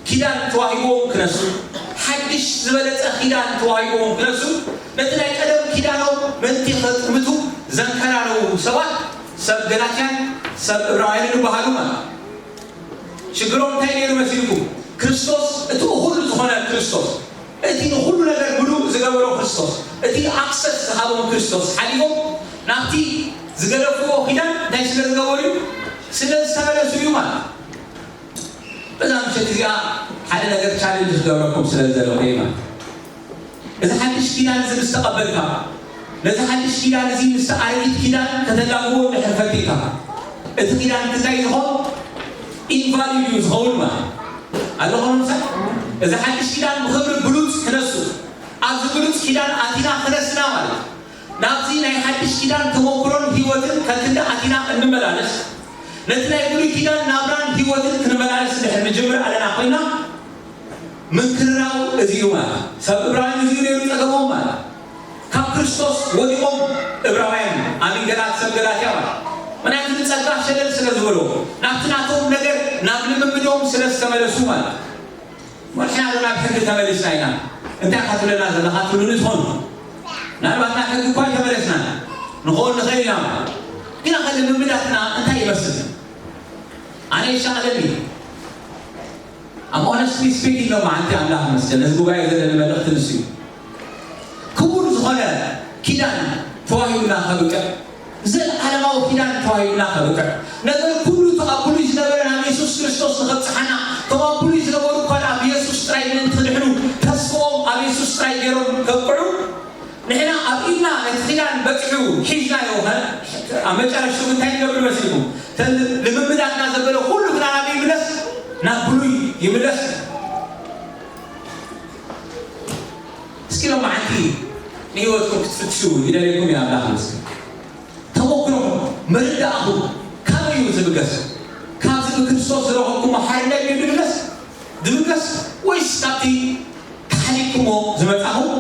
ኪዳን ተዋሂብዎም ክነሱ፣ ሓድሽ ዝበለጸ ኪዳን ተዋሂብዎም ክነሱ፣ ነቲ ናይ ቀደም ኪዳኖም ምእንቲ ከጥምቱ ዘንከራረዉ ሰባት ሰብ ገላትያን ሰብ ዕብራውያንን ይበሃሉ ማለት እዩ። ሽግሮም እንታይ ነይሩ መሲልኩም? ክርስቶስ፣ እቲ እኹል ዝኾነ ክርስቶስ፣ እቲ ንኹሉ ነገር ምሉእ ዝገበሮ ክርስቶስ፣ እቲ ኣክሰስ ዝሃቦም ክርስቶስ ሓሊፎም ናብቲ ዝገደፍዎ ኪዳን እንታይ ስለ ዝገበሩ እዩ? ስለ ዝተመለሱ እዩ ማለት እዩ። በዛ ምሸት እዚኣ ሓደ ነገር ቻሌንጅ ክገብረኩም ስለ ዝደለኹ እዩ ማለት እዩ። እዚ ሓድሽ ኪዳን እዚ ምስ ተቐበልካ፣ ነዚ ሓድሽ ኪዳን እዚ ምስ ኣረጊት ኪዳን ከተላግቦ እንድሕር ፈቲንካ፣ እቲ ኪዳን እንታይ ዝኸውን? ኢንቫሊድ እዩ ዝኸውን ማለት እዩ። ኣለኹም ምሳይ? እዚ ሓድሽ ኪዳን ብኽብሪ ብሉጽ ክነሱ፣ ኣብዚ ብሉጽ ኪዳን ኣቲና ክነስና ማለት እዩ። ናብዚ ናይ ሓድሽ ኪዳን ተመክሮን ህይወትን ከክንዲ ኣቲና እንመላለስ፣ ነቲ ናይ ብሉይ ኪዳን ናብራን ህይወትን ክንመላለስ እንድሕር ንጅምር ኣለና ኮይና፣ ምንክርራው እዚ እዩ ማለት። ሰብ ዕብራውያን እዚ እዩ ነይሩ ጸገሞም ማለት። ካብ ክርስቶስ ወዲቖም ዕብራውያን ኣሚን ገላት ሰብ ገላትያ ማለት። ምክንያቱ ንጸጋ ሸለል ስለ ዝበሎ፣ ናብቲ ናቶም ነገር፣ ናብ ልምምዶም ስለ ዝተመለሱ ማለት። ንሕና ዶ ናብ ሕጊ ተመሊስና ኢና? እንታይ ኢኻ ትብለና ዘለኻ ትብሉኒ ትኾኑ። ምናልባት ናብ ሕጊ እኳ ኣይተመለስናን ንኸውን ንኽእል ኢና። ግና ከ ልምምዳትና እንታይ ይመስል? ኣነ ይሻቐለኒ። I'm honestly speaking ሎማዓንቲ፣ ኣምላኽ ይመስገን፣ ነዚ ጉባኤ ዘለኒ መልእኽቲ ንሱ እዩ። ዝኾነ ኪዳን ተዋሂቡና ከብቅዕ፣ ዘለዓለማዊ ኪዳን ተዋሂቡና ከብቅዕ፣ ነገር ኩሉ እቲ ኣብ ብሉይ ዝነበረ ናብ የሱስ ክርስቶስ ንኸብጽሓና፣ እቶም ኣብ ብሉይ ዝነበሩ እኳ ኣብ የሱስ ጥራይ ምእንቲ ክድሕኑ ተስፍኦም ኣብ የሱስ ጥራይ ገይሮም ከብቅዑ፣ ንሕና ኣብ ኢድና ነቲ ኪዳን በጺሑ ሒዝናዮ ኸ፣ ኣብ መጨረሽትኡ እንታይ ንገብር መሲልኩም? እተን ልምምዳትና ዘበለ ኩሉ ግና ናብ ይምለስ፣ ናብ ብሉይ ይምለስ። እስኪ ሎም መዓልቲ ንህይወትኩም ክትፍትሹ ይደልየኩም እዩ ኣምላኽ ይመስገን። ተመክሮኹም፣ መርዳእኹም ካበይ እዩ ዝብገስ? ካብዚ ብክርስቶስ ዝረኸብኩሞ ሓርነት እዩ ድብገስ? ድብገስ? ወይስ ካብቲ ተሓሊኩሞ ዝመጻኹም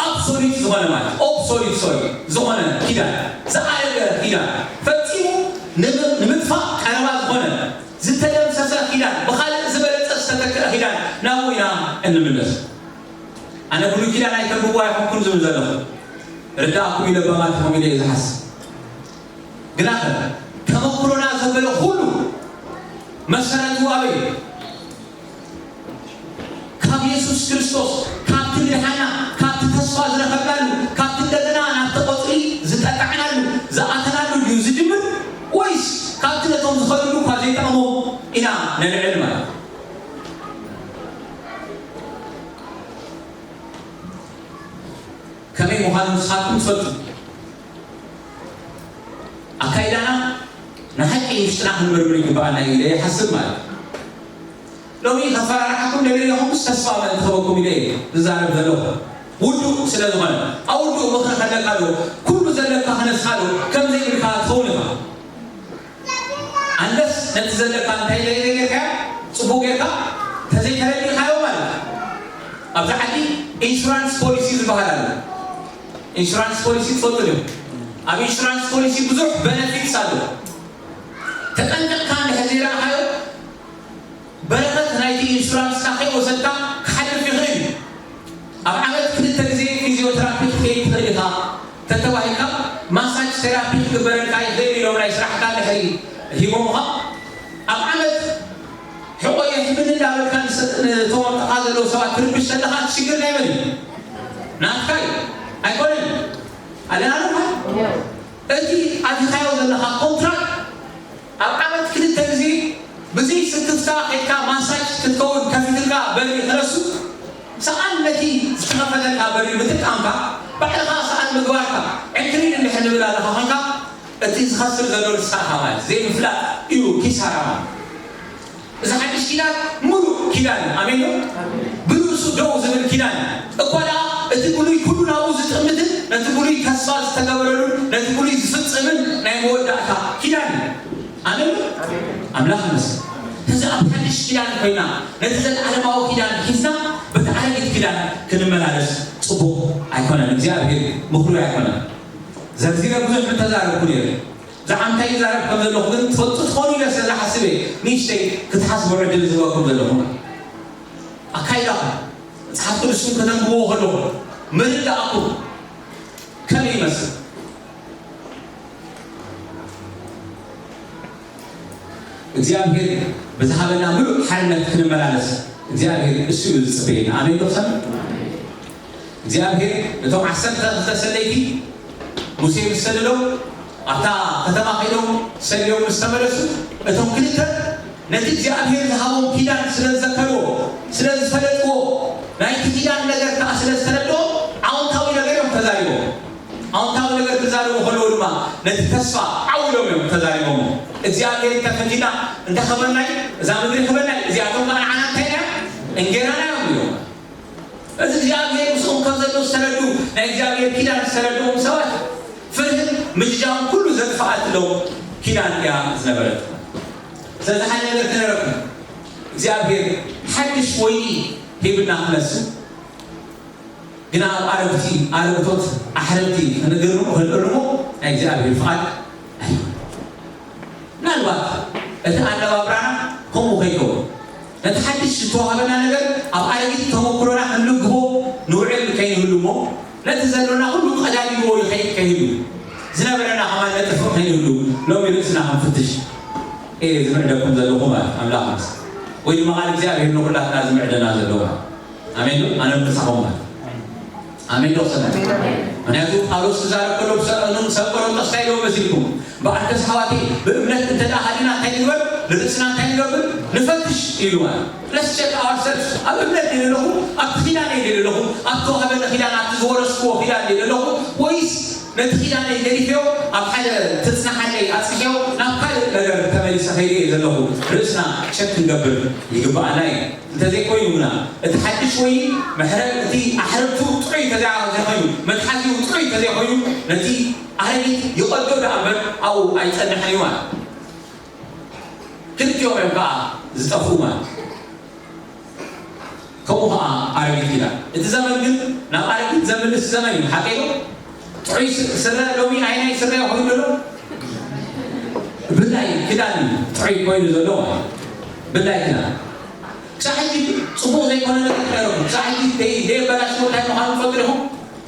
ኣብሶሊት ዝኾነ ማለት ኦብሶሊት ሶሪ ዝኾነ ኪዳን፣ ዝኣረገ ኪዳን፣ ፈጺሙ ንም- ንምጥፋእ ቀረባ ዝኾነ ዝተደምሰሰ ኪዳን፣ ብኻልእ ዝበለጸ ዝተተክአ ኪዳን ናብኡ ኢና እንምለስ። ኣነ ብሉይ ኪዳን ኣይተንብቡ ኣይኮንኩን ዝብል ዘለኹ፣ ርዳእኩም ኢለ በማትኹም ኢለ እየ ዝሓስብ። ግናኸ ተመክሮና ዘበለ ኩሉ መሰረቱ ኣበይ እዩ? ካብ የሱስ ክርስቶስ፣ ካብቲ ምድሓና፣ ካብቲ ተስፋ ዝረኸብናሉ፣ ካብቲ እንደገና ናብቲ ቆጽሊ ዝጠጣዕናሉ ዝኣተናሉ ድዩ ዝጅምር፣ ወይስ ካብቲ ነቶም ዝኸድሉ እኳ ዘይጠቕሞም ኢና ነልዕል ማለት እዩ? ከመይ ምዃኑ ንስኻትኩም ትፈልጡ። ኣካይዳና ንሓቂ ውሽጥና ክንምርምር ይግባኣና እዩ ኢለ ይሓስብ ማለት እዩ። ሎሚ ከፈራርሓኩም ደለየኹምስ ተስፋ ምእንቲ ክበኩም ኢለ እየ ዝዛረብ ዘለኹ። ውዱእ ስለ ዝኾነ፣ ኣብ ውዱእ ምኽሪ ከለካ ዶ፣ ኩሉ ዘለካ ክነስኻ ዶ፣ ከም ዘይብልካ ትኸውን ኢኻ። ኣንለስ ነቲ ዘለካ እንታይ ዘይገርካዮ፣ ጽቡቅ ጌርካ ተዘይተረዲእካዮ ማለት እዩ። ኣብዚ ዓዲ ኢንሹራንስ ፖሊሲ ዝበሃል ኣሎ። ኢንሹራንስ ፖሊሲ ትፈልጡ ዶ? ኣብ ኢንሹራንስ ፖሊሲ ብዙሕ በነፊትስ ኣሎ። ተጠንቀቕካ እንድሕር ዘይረኣኻዮ፣ በረኸት ናይቲ ኢንሹራንስካ ከይወሰድካ ክሓልፍ ይኽእል እዩ። ኣብ ዓመት ክልተ ግዜ ፊዚዮተራፒ ክትከይድ ትኽእል ኢኻ ተተባሂልካ፣ ማሳጅ ቴራፒ ክግበረልካ ይኽእል ኢሎም ናይ ስራሕካ እንድሕሪ ሂቦምኻ፣ ኣብ ዓመት ሕቆ የሕምኒ እንዳበልካ ንስ- ንቶም ኣብ ጥቓ ዘለዉ ሰባት ትርብሽ ዘለኻ፣ እቲ ሽግር ናይ መን እዩ? ናትካ እዩ። ኣይኮነን ኣለና ኣለና። እቲ ኣቲኻዮ ዘለኻ ኮንትራክት ኣብ ዓመት ክልተ ግዜ ብዘይ ስክፍታ ከይድካ ማሳጅ ክትከውን ከፊትልካ በሪ ክነሱ፣ ሰኣን ነቲ ዝተኸፈተልካ በሪ ምጥቃምካ፣ ባዕልኻ ሰኣን ምግባርካ ዕንክሊል እንድሕር ንብል ኣለኻ ኾንካ፣ እቲ ዝኸስር ዘሎ ንስኻ ኢኻ ማለት ዘይምፍላጥ እዩ ኪሳራ ማለት። እዚ ሓድሽ ኪዳን ምሉእ ኪዳን እዩ። ኣሜን ዶ? ብርእሱ ደው ዝብል ኪዳን እዩ። እኳ ደኣ እቲ ብሉይ ኩሉ ናብኡ ዝጥምትን ነቲ ብሉይ ተስፋ ዝተገበረሉን ነቲ ብሉይ ዝፍጽምን ናይ መወዳእታ ኪዳን እዩ። ኣሜን ዶ? ኣምላኽ ይመስገን። እዚ ኣብ ሓድሽ ኪዳን ኮይና ነቲ ዘለዓለማዊ ኪዳን ሒዝና በቲ ኣረጊት ኪዳን ክንመላለስ ጽቡቕ ኣይኮነን። እግዚኣብሔር ምኽሩ ኣይኮነን። ዘርዚረ ብዙሕ ምተዛረብኩ ነይረ። ብዛዕባ እንታይ ይዛረብ ከም ዘለኹ ግን ትፈልጡ ትኾኑ ኢለ ስለ ዝሓስብ እየ ንእሽተይ ክትሓስቡ ዕድል ዝህበኩም ዘለኹ። ኣካይዳኹም መጽሓፍ ቅዱስኩም ከተንብብዎ ከለኹም ምርዳእኩም ከመይ ይመስል? እግዚኣብሔር ብዝሃበና ምሉእ ሓርነት ክንመላለስ እግዚኣብሔር እሱ እዩ ዝጽበየና። ኣሜን ዶ ሰም እግዚኣብሔር ነቶም ዓሰርተ ክልተ ሰለይቲ ሙሴ ምስ ሰደዶም ኣብታ ከተማ ከይዶም ሰልዮም ምስ ተመለሱ እቶም ክልተ ነቲ እግዚኣብሔር ዝሃቦም ኪዳን ስለ ዝዘከርዎ ስለ ዝፈለጥዎ ናይቲ ኪዳን ነገር ከዓ ስለ ዝተረድኦ ኣዎንታዊ ነገር እዮም ተዛሪቦም። ኣዎንታዊ ነገር ክዛረቡ ከለዉ ድማ ነቲ ተስፋ ዓው ኢሎም እዮም ተዛሪቦሞ። እግዚኣብሔር እንተፈቲና እንታይ ክህበና እዩ? እዛ ምድሪ ክህበና እዩ። እዚኣቶም ከዓ ንዓና እንታይ ኢና? እንጌራና እዮም ኢሎም። እዚ እግዚኣብሔር ምስኦም ከም ዘሎ ዝተረዱ ናይ እግዚኣብሔር ኪዳን ዝተረድኦም ሰባት ፍርህን ምጅጃውን ኩሉ ዘጥፍኣትሎም ኪዳን እያ ዝነበረት። ስለዚ ሓደ ነገር ክነረኩም እግዚኣብሔር ሓድሽ ወይኒ ሂብና ክነሱ ግና ኣብ ኣረግቲ ኣረግቶት ኣሕረግቲ ክንግርሙ ክንእርሙ ናይ እግዚኣብሔር ፍቓድ ኣይኮነን። ምናልባት እቲ ኣነባብራና ከምኡ ከይከውን ነቲ ሓድሽ ዝተዋህበና ነገር ኣብ ኣረጊት ተመክሮና ክንልግቦ ንውዕል ከይንህሉ እሞ ነቲ ዘሎና ኩሉ ቀዳዲዎ ይኸይድ ከይህሉ ዝነበረና ከማን ነጥፍእ ከይንህሉ ሎሚ ርእስና ክንፍትሽ እየ ዝምዕደኩም ዘለኹ ማለት ኣምላኽ ምስ ወይ ድማ ቃል እግዚኣብሔር ንኩላትና ዝምዕደና ዘለኹ ኣሜን ዶ ኣነ ምሳኹም ማለት ኣሜን ዶ ሰላም ምክንያቱ ጳውሎስ ክዛረብ ከሎ ብሰ-፣ እኖም ሰብ ቆሮንቶስ እንታይ ኢልዎም መሲልኩም? በኣርከስ ኣሕዋተይ፣ ብእምነት እንተ ደኣ ሃሊና እንታይ ንግበር? ንርእስና እንታይ ንገብር? ንፈትሽ ኢሉ ማለት። Let's check ourselves። ኣብ እምነት ድየ ዘለኹ? ኣብቲ ኪዳን እየ ድየ ዘለኹ? ኣብ ተዋህበኒ ኪዳን፣ ኣብቲ ዝወረስክዎ ኪዳን ድየ ዘለኹ? ወይስ ነቲ ኪዳነይ ገዲፈዮ ኣብ ሓደ ተጽናሓለይ ኣጽንሐዮ ናብ ካልእ ነገር ተመሊሰ ከይደ እየ ዘለኹ። ርእስና ቸክ ክንገብር ይግብኣና እዩ። እንተዘይኮይኑ ግና እቲ ሓድሽ ወይን ምሕረት፣ እቲ ኣሕርብቱ ጥዑይ እንተዘይኮይኑ፣ መትሓዚኡ ጥዑይ እንተዘይኮይኑ፣ ነቲ ኣረጊት ይቐዶ ደኣ እምበር ኣብኡ ኣይጸንሕን እዩ ማለት። ክልቲኦም እዮም ከኣ ዝጠፍኡ ማለት። ከምኡ ከኣ ኣረጊት ኪዳን። እቲ ዘመን ግን ናብ ኣረጊት ዘምልስ ዘመን እዩ። ሓቀይ ዶ? ጥዑይ ስ-፣ ስረ ሎሚ ኣይናይ ስረ ኮይኑ ዘሎ? ብላይ ክዳን እዩ ጥዑይ ኮይኑ ዘሎ ማለት። ብላይ ክዳን። ክሳዕ ሕጂ ጽቡቕ ዘይኮነ ነገር ትረኽቡ። ክሳዕ ሕጂ ደይ-፣ ደየበላሽዎ እንታይ ምዃኑ ትፈልጡ ዲኹም?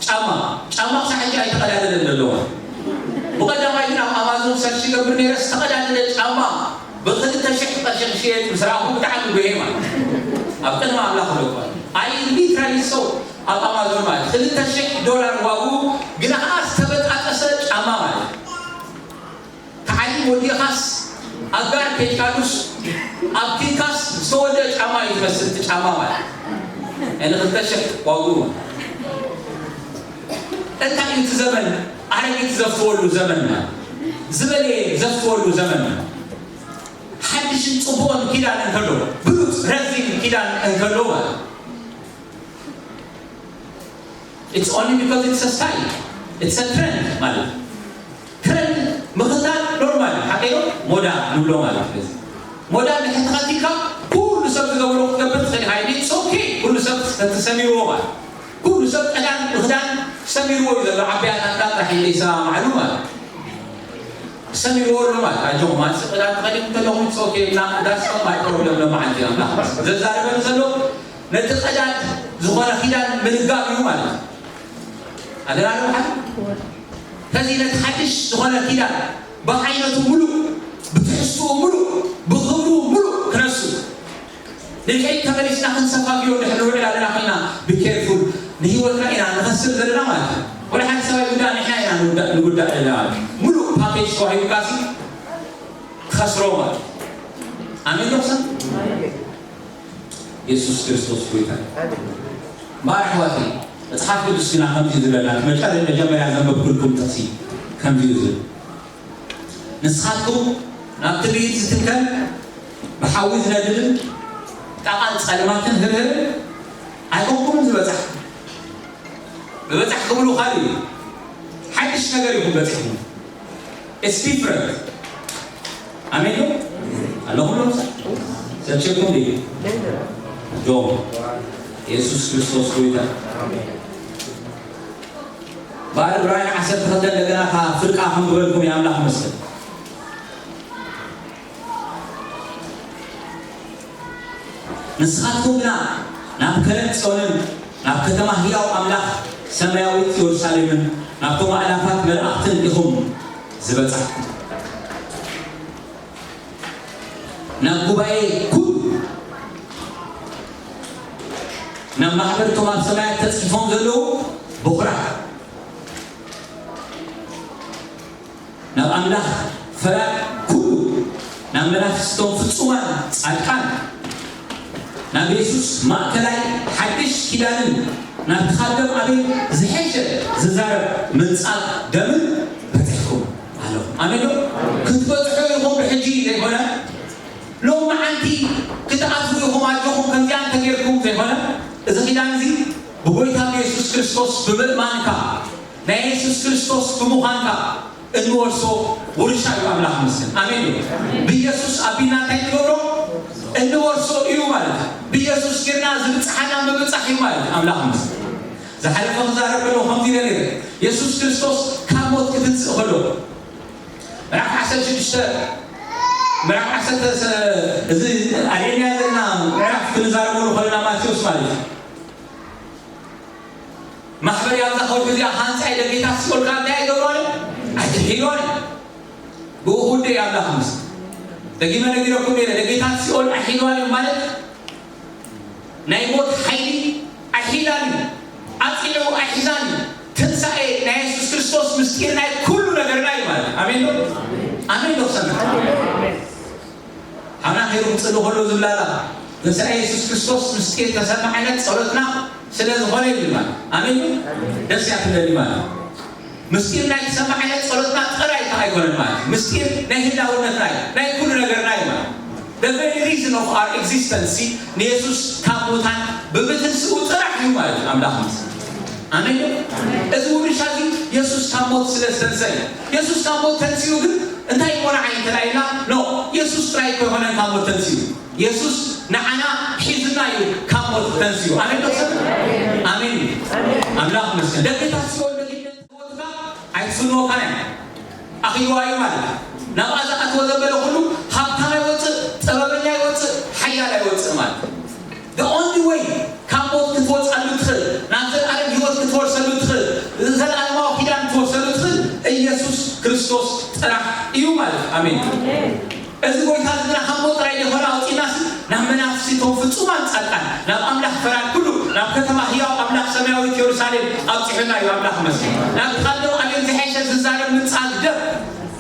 ጫማ። ጫማ ክሳዕ ሕጂ ኣይተቐዳደደን ዘሎ ማለት። ብቐዳማይ ግን ኣብ ኣማዞን ሰርች ይገብር ነይረ፣ ዝተቐዳደደ ጫማ ብኽልተ ሽሕ ቅርሺ ክሽየጥ ምስ ረኣኹ ብጣዕሚ ጉሄ ማለት። ኣብ ቅድሚ ኣምላኽ ኣለኳ። ኣይ ሊትራሊ ሰው ኣብ ኣማዞን ማለት ክልተ ሽሕ ዶላር ዋግኡ ግና ኸዓ ዝተበጣጠሰ ጫማ ማለት። ተዓሊም ወዲኻስ ኣጋር ከይካዱስ ኣብ ኪንካስ ዝተወደአ ጫማ እዩ ዝመስል እቲ ጫማ ማለት። ያኒ ክልተ ሽሕ ዋግኡ። እንታይ እዩ እቲ ዘመን? ኣረጊት ዘፍትወሉ ዘመን ማለት። ዝበለየ ዘፍትወሉ ዘመን ማለት። ሓድሽን ጽቡቕን ኪዳን እንከሎ፣ ብሉጽ ረዚን ኪዳን እንከሎ ማለት። It's only because it's a style. It's a trend ማለት። ትረንድ ምኽታል ኖርማል እዩ። ሓቀይ ዶ? ሞዳ ንብሎ ማለት እዩ። ሞዳ እንድሕር ተኸቲልካ ኩሉ ሰብ ዝገብሮ ክትገብር ትኽእል ኢኻ። It's okay። ኩሉ ሰብ ተሰሚርዎ ማለት። ኩሉ ሰብ ቀዳን ምኽዳን ሰሚርዎ እዩ ዘሎ። ዓበያታትና ጥራሕ እዩ ዘይሰማማዕሉ ማለት። ሰሚርዎ ኣሎ ማለት። ኣጆኹም፣ ኣንስ ቀዳን ተኸዲንኩም ተለኹም it's okay። እና that's not my problem። ለመዓልቲ ኣምላኽ ዘዛርበኒ ዘሎ ነቲ ቀዳድ ዝኾነ ኪዳን ምልጋብ እዩ ማለት እዩ። ኣደራረብ ሓደ። ከዚ ነቲ ሓድሽ ዝኾነ ኪዳን ብዓይነቱ ምሉእ፣ ብትሕዝትኡ ምሉእ፣ ብኽብሩ ምሉእ ክነሱ። ንድሕሪት ተመሊስና ክንሰፋግዮ እንድሕር ንውዕል ኣለና ኮይና፣ be careful፣ ንህይወትና ኢና ንኸስር ዘለና ማለት እዩ። ወላ ሓደ ሰብኣይ ጉዳእ ንሕና ኢና ንጉዳእ፣ ንጉዳእ ዘለና ማለት እዩ። ምሉእ ፓኬጅ ተዋሂቡካሲ ትኸስሮ ማለት እዩ። ኣሜን ዶ ክሰን? የሱስ ክርስቶስ ጎይታ። እምበኣር ኣሕዋተይ፣ መጽሓፍ ቅዱስ ግና ከምዚ እዩ ዝብለና፣ እቲ መጨረ-፣ መጀመርያ ዘንበብኩልኩም ጥቕሲ ከምዚ እዩ ዝብል፣ ንስኻትኩም ናብ ትዕቢት ዝትንከል ብሓዊ ዝነድድን ጣቓን ጸልማትን ህርህርን ኣይኮንኩምን ዝበጻሕኩም። ዝበጻሕኩምሉ ካልእ እዩ። ሓድሽ ነገር ኢኹም በጺሕኩም። It's different። ኣሜን ዶ? ኣለኹም ዶ? ሰልቸኩም ድዩ? ጆ፣ የሱስ ክርስቶስ ጎይታ። እምበኣር ዕብራውያን ዓሰርተ ክልተ እንደገና ካብ ፍርቃ ከንብበልኩም እዩ፣ ኣምላኽ ይመስገን። ንስኻትኩም ግና ናብ ከረን ጽዮንን ናብ ከተማ ህያው ኣምላኽ ሰማያዊት የሩሳሌምን ናብቶም ኣእላፋት መላእኽትን ኢኹም ዝበጻሕኩም። ናብ ጉባኤ ኩሉ፣ ናብ ማሕበር እቶም ኣብ ሰማያት ተጽሒፎም ዘለዉ በኹራት፣ ናብ ኣምላኽ ፈራድ ኩሉ፣ ናብ መናፍስቶም ፍጹማን ጻድቃን፣ ናብ የሱስ ማእከላይ ሓድሽ ኪዳንን ናብቲ ካብ ደም ኣቤል ዝሐሸ ዝዛረብ ምንጻግ ደምን በጺሕኩም ኣለኹም። ኣሜን ዶ? ክትበጽሑ ኢኹም ብሕጂ ዘይኮነ፣ ሎሚ መዓልቲ ክትኣትዉ ኢኹም ኣጆኹም ከምዚኣ እንተጌርኩም ዘይኮነ፣ እዚ ኪዳን እዚ ብጎይታ ብየሱስ ክርስቶስ ብምእማንካ፣ ናይ የሱስ ክርስቶስ ብምዃንካ፣ እንወርሶ ውርሻ እዩ። ኣምላኽ ይመስገን። ኣሜን እዩ። ብኢየሱስ ኣቢልና እንታይ ንገብሮ? እንወርሶ እዩ ማለት እዩ። ብኢየሱስ ጌርና ዝብጽሓና ምብጻሕ እዩ ማለት እዩ። ኣምላኽ ይመስገን። ዝሓለፈ ክዛረብ ከለኹ ከምዚ ኢለ ነይረ። የሱስ ክርስቶስ ካብ ሞት ክትንስእ ከሎ፣ ምዕራፍ ዓሰርተ ሽዱሽተ፣ ምዕራፍ ዓሰርተ፣ እዚ ኣልዒልና ዘለና ምዕራፍ ክንዛረበሉ ከለና ማቴዎስ ማለት እዩ። ማሕበር ኣብዛ ከውሒ እዚኣ ሃንጻ ኢለ ጌታ ሲኦል ከኣ እንታይ ኣይገብሮን እየ? ኣይክሕዶን እየ። ብኡ ክንዲ እየ ኣምላኽ ምስ-፣ ደጊመ ነጊረኩም ነይረ፣ ደጌታት ሲኦል ኣይሒድዋን እዮም ማለት ናይ ሞት ሓይሊ ኣይሒዳን እዩ። ኣጽሊዑ ኣይሒዛን እዩ። ትንሳኤ ናይ ምስጢር ናይ ኩሉ ነገርና እዩ ማለት እዩ። ኣሜን ዶ? ኣሜን ዶ? ሰምዕ ኣምና ሄሩ ክፅሊ ከሎ ዝብላላ ትንሳኤ የሱስ ክርስቶስ ምስጢር ተሰማ ዓይነት ጸሎትና ስለ ዝኾነ እዩ ማለት። ኣሜን ዶ? ደስ እያ ትብለኒ ማለት። ምስጢር ናይ ተሰማ ዓይነት ጸሎትና ጥራይ ከዓ ኣይኮነን ማለት። ምስጢር ናይ ህላውነትና እዩ፣ ናይ ኩሉ ነገርና እዩ ማለት። The very reason of our existence ንየሱስ ካብ ሙታን ብምትንስኡ ጥራሕ እዩ ማለት እዩ። ኣምላኽ ምስ ኣሜን ዶ? እዚ ውርሻ እዚ የሱስ ካብ ሞት ስለ ዝተንሰ እዩ። የሱስ ካብ ሞት ተንሲኡ ግን እንታይ ይኾና ዓይነት ተላኢልና? ኖ፣ የሱስ ጥራይ እኮ ይኾነን ካብ ሞት ተንሲኡ። የሱስ ንዓና ሒዙና እዩ ካብ ሞት ተንሲኡ። ኣሜን ዶ? ሰብ ኣሜን እዩ። ኣምላኽ መስገን። ደገታት ሲኦል ደጊነት ሞትካ ኣይትስንወካን እያ። ኣኺልዋ እዩ ማለት እዩ። ናብኣ ዝኣትወ ዘበለ ኩሉ ሃብታም ኣይወፅእ፣ ጥበበኛ ኣይወፅእ፣ ሓያል ኣይወፅእ ማለት እዩ። The only way ካብ ሞት ክትወፅኣሉ ትኽእል፣ ናብ ዘለኣለም ህይወት ክትወርሰሉ ትኽእል፣ ዘለኣለማዊ ኪዳን ክትወርሰሉ ትኽእል ኢየሱስ ክርስቶስ ጥራሕ እዩ ማለት እዩ። ኣሜን። እዚ ጎይታ እዚ ግና ካብ ሞት ጥራይ ዘይኮነ ኣውፂእናሲ ናብ መናፍስቲ እቶም ፍጹማን ጻድቃን፣ ናብ ኣምላኽ ፈራድ ኩሉ፣ ናብ ከተማ ህያው ኣምላኽ ሰማያዊት የሩሳሌም ኣብፂሑና እዩ። ኣምላኽ መስገን። ናብ ካልደው ኣቤል ዝሐሸ ዝዛረብ ምጻግ ደብ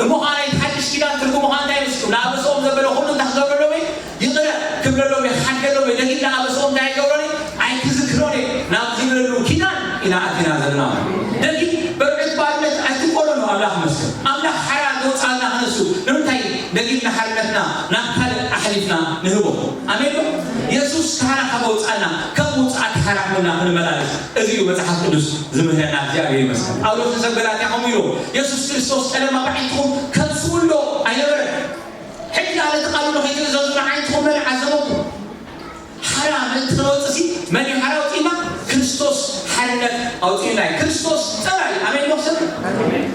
እሞ ኸዓ ናይቲ ሓድሽ ኪዳን ትርጉሙ ኸዓ እንታይ ይመስልኩም? ንኣበስኦም ዘበለ ኩሉ እንታይ ክገብረሎም እዩ? ይቕረ ክብለሎም እዩ፣ ክሓድገሎም እዩ። ደጊም ንኣበስኦም እንታይ ኣይገብሮን እዩ? ኣይክዝክሮን እዩ። ናብ ዝብለሉ ኪዳን ኢና ኣቲና ዘለና። ደጊም በርዑት ባርነት ኣይትቆለሉ። ኣምላኽ መስል ኣምላኽ ሓራ ዘውፅኣና ክነሱ ንምንታይ ደጊም ንሓርነትና ናብ ካልእ ኣሕሊፍና ንህቦ? ኣሜን ዶ? የሱስ ካህና ካብ ኣውፅኣና ከም ውፅኣት ሓራ ኮይና ክንመላለስ እዚ እዩ መጽሓፍ ቅዱስ ዝምህረና። እግዚኣብሔር ይመስገን። ጳውሎስ ንሰብ ገላትያ ከምኡ ኢሉ፣ የሱስ ክርስቶስ ቀደም ኣብ ኣዒንትኹም ከም ስውእ ዶ ኣይነበረን? ሕጂ ከኣ ነቲ ቃሉ ንኸይትእዘዙ ንዓይንትኹም መን ዓዘበኩም? ሓራ ምእንቲ ክንወጽእ ሲ መን እዩ ሓራ ኣውጺኡና? ክርስቶስ ሓርነት ኣውጺኡና እዩ። ክርስቶስ ጥራይ። ኣሜን ዶ ሰብ?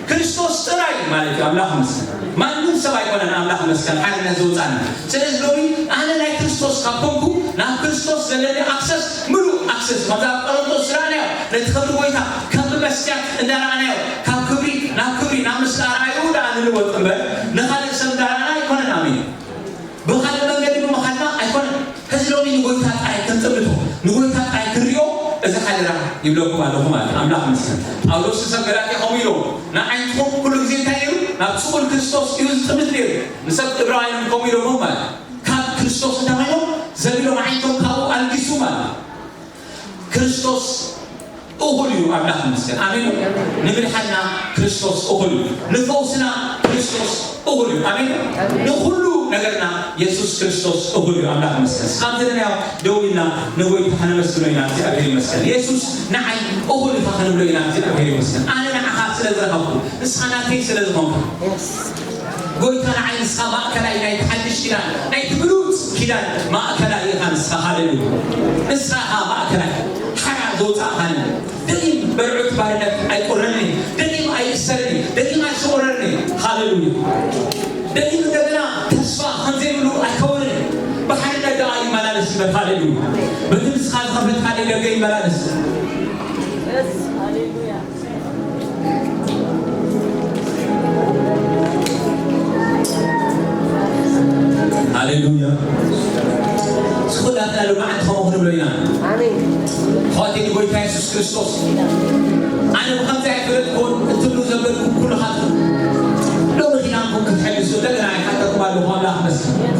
ክርስቶስ ጥራይ ማለት እዩ። ኣምላኽ ይመስገን። ማንም ሰብ ኣይኮነን ኣምላኽ ይመስገን ሓርነት ዘውጻና። ስለዚ ሎሚ ኣነ ናይ ክርስቶስ ካብ ኮንኩ ናብ ክርስቶስ ዘለኒ ኣክሰስ ምሉእ ኣክሰስ። ከምዛ ኣብ ቆሮንቶስ ዝረኣናዮ ነቲ ክብሪ ጎይታ ከም ብመስትያት እንዳረኣናዮ ካብ ክብሪ ናብ ክብሪ ናብ ምስላ ኣርኣዩ ደኣ ንልወጥ እምበር ንኻልእ ሰብ እንዳረኣና ኣይኮነን። ኣሜን። ብኻልእ መንገዲ ብምኻድና ኣይኮነን። ሕዚ ሎሚ ንጎይታ ጥራይ ክንጥምቶ፣ ንጎይታ ጥራይ ክንሪኦ፣ እዚ ሓደራ ይብለኩም ኣለኹ ማለት እዩ። ኣምላኽ ይመስገን። ጳውሎስ ንሰብ ገላትያ ከምኡ ኢሉ፣ ንዓይንትኹም ኩሉ ግዜ እንታይ ነይሩ? ናብ ስቑል ክርስቶስ እዩ ዝጥምት ነይሩ። ንሰብ ዕብራውያን ከምኡ ኢሎሞ ማለት እዩ። ካብ ክርስቶስ እንታይ ኮይኖም? ዘቢሎም፣ ኣዒንቶም ካብኡ ኣልጊሱ ማለት እዩ። ክርስቶስ እኹል እዩ። ኣምላኽ ይመስገን። ኣሜን። ንምድሓንና ክርስቶስ እኹል እዩ። ንፈውስና ክርስቶስ እኹል እዩ። ኣሜን። ንኹሉ ነገርና የሱስ ክርስቶስ እኹል እዩ። ኣምላኽ ይመስገን። እስካብ ዘለናዮ ደው ኢልና ንጎይታ ከነመስግኖ ኢና። እግዚኣብሔር ይመስገን። የሱስ ንዓይ እኹል ኢኻ ክንብሎ ኢና። እግዚኣብሔር ይመስገን። ኣነ ንዓኻ ስለ ዝረኸብኩ፣ ንስኻ ናተይ ስለ ዝኾንካ፣ ጎይታ ንዓይ ንስኻ ማእከላይ ናይቲ ሓድሽ ኪዳን፣ ናይቲ ብሉጽ ኪዳን ማእከላይ ኢኻ ንስኻ። ሃሌሉያ። ንስኻ ኢኻ ማእከላይ። ሓራ ዘውጻእኻኒ። ደጊም በርዑት ባርነት ኣይቆረኒ። ደጊም ኣይእሰረኒ። ደጊም ኣይሽቆረኒ። ሃሌሉያ። ደጊም እንደገና ተስፋ ከም ዘይብሉ ኣይከውንን። ብሓርነት ደኣ ይመላለስ ይበል። ሃሌሉያ። በቲ ንስኻ ዝኸፈትካለይ ደገ ይመላለስ። ሃሌሉያ። እስኪ ኩላትና ሎማዓንቲ ከምኡ ክንብሎ ኢና። ኣሜን። ኣሕዋተይ፣ ንጎይታ የሱስ ክርስቶስ ኣነ ብኸምዚ ኣይፈለጥኩዎን እትብሉ ዘበልኩም ኩልኻትኩም ሎሚ ኪዳንኩም ክትሕድሱ እንደገና ይሓተኩም ኣለኹ። ኣምላኽ ይመስገን።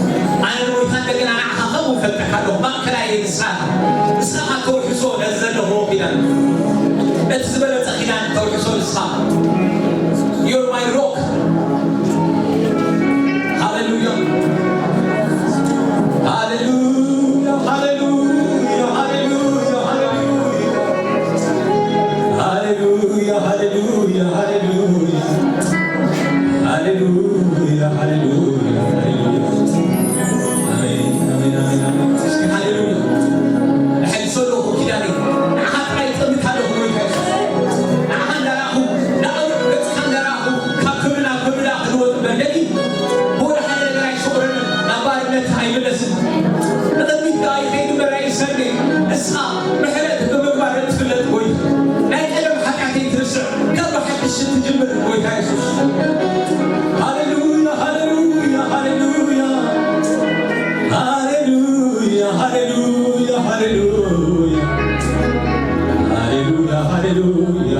ኣነ ንጎይታ እንደገና ንዓኻ ከምኡ እፈልጠካ ኣለኹ። ማእከላይ ንስኻ ኢኻ። ንስኻ ኢኻ ተውሕሶ ነዚ ዘለኹዎ ኪዳን። እቲ ዝበለጸ ኪዳን ተውሕሶ ንስኻ። You're my rock. ሃሌሉያ። ሃሌሉያ፣ ሃሌሉያ፣ ሃሌሉያ፣ ሃሌሉያ። ሃሌሉያ፣ ሃሌሉያ፣ ሃሌሉያ። ሃሌሉያ፣ ሃሌሉያ፣ ሃሌሉያ፣ ሃሌሉያ። ኣሜን፣ ኣሜን፣ ኣሜን፣ ኣሜን። እስኪ ሃሌሉያ። ንሓድሶ ኣለኹ ኪዳነይ። ንዓኻ ጥራይ እጠምት ኣለኹ ጎይታ የሱስ። ንዓኻ እንዳረኣኹ፣ ንኣውርሕ ገጽካ እንዳረኣኹ፣ ካብ ክብሪ ናብ ክብሪ ደኣ ክልወጥ እምበር፣ ደጊም ብወላ ሓደ ነገር ኣይስቑረንን፣ ናብ ባርነት ኣይምለስን። ንቕድሚት ደኣ ይኸይድ እምበር ኣይእሰርን። ንስኻ ምሕረት ብምግባር እትፍለጥ ጎይታ፣ ናይ ቀደም ሓጢኣተይ ትርስዕ፣ ካብ ብሓድሽ እትጅምር ጎይታ የሱስ። ሃሌሉያ፣ ሃሌሉያ፣ ሃሌሉያ። ሃሌሉያ፣ ሃሌሉያ፣ ሃሌሉያ። ሃሌሉያ፣ ሃሌሉያ።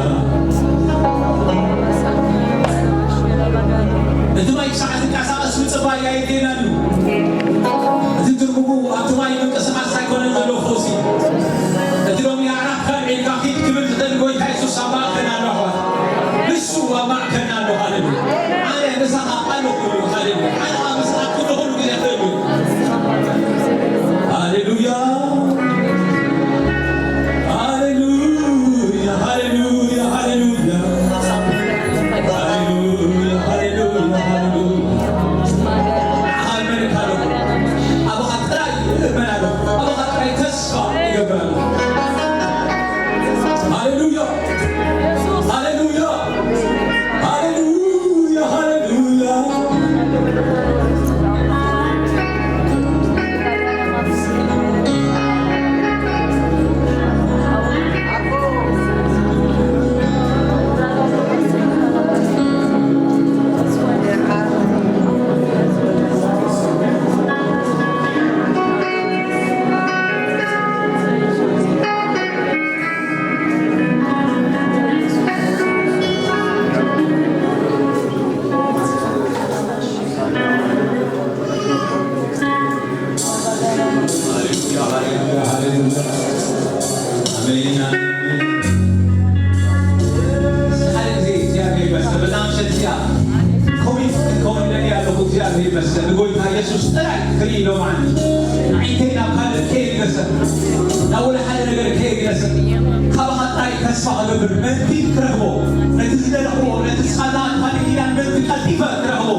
ካባኻ ጥራይ ተስፋ ክገብር መንቲ ክረኽቦ፣ ነቲ ዝደለኽዎ፣ ነቲ ስኻ ዝኣትኻኒ ኪዳን መንቲ ቀልጢፈ ክረኽቦ።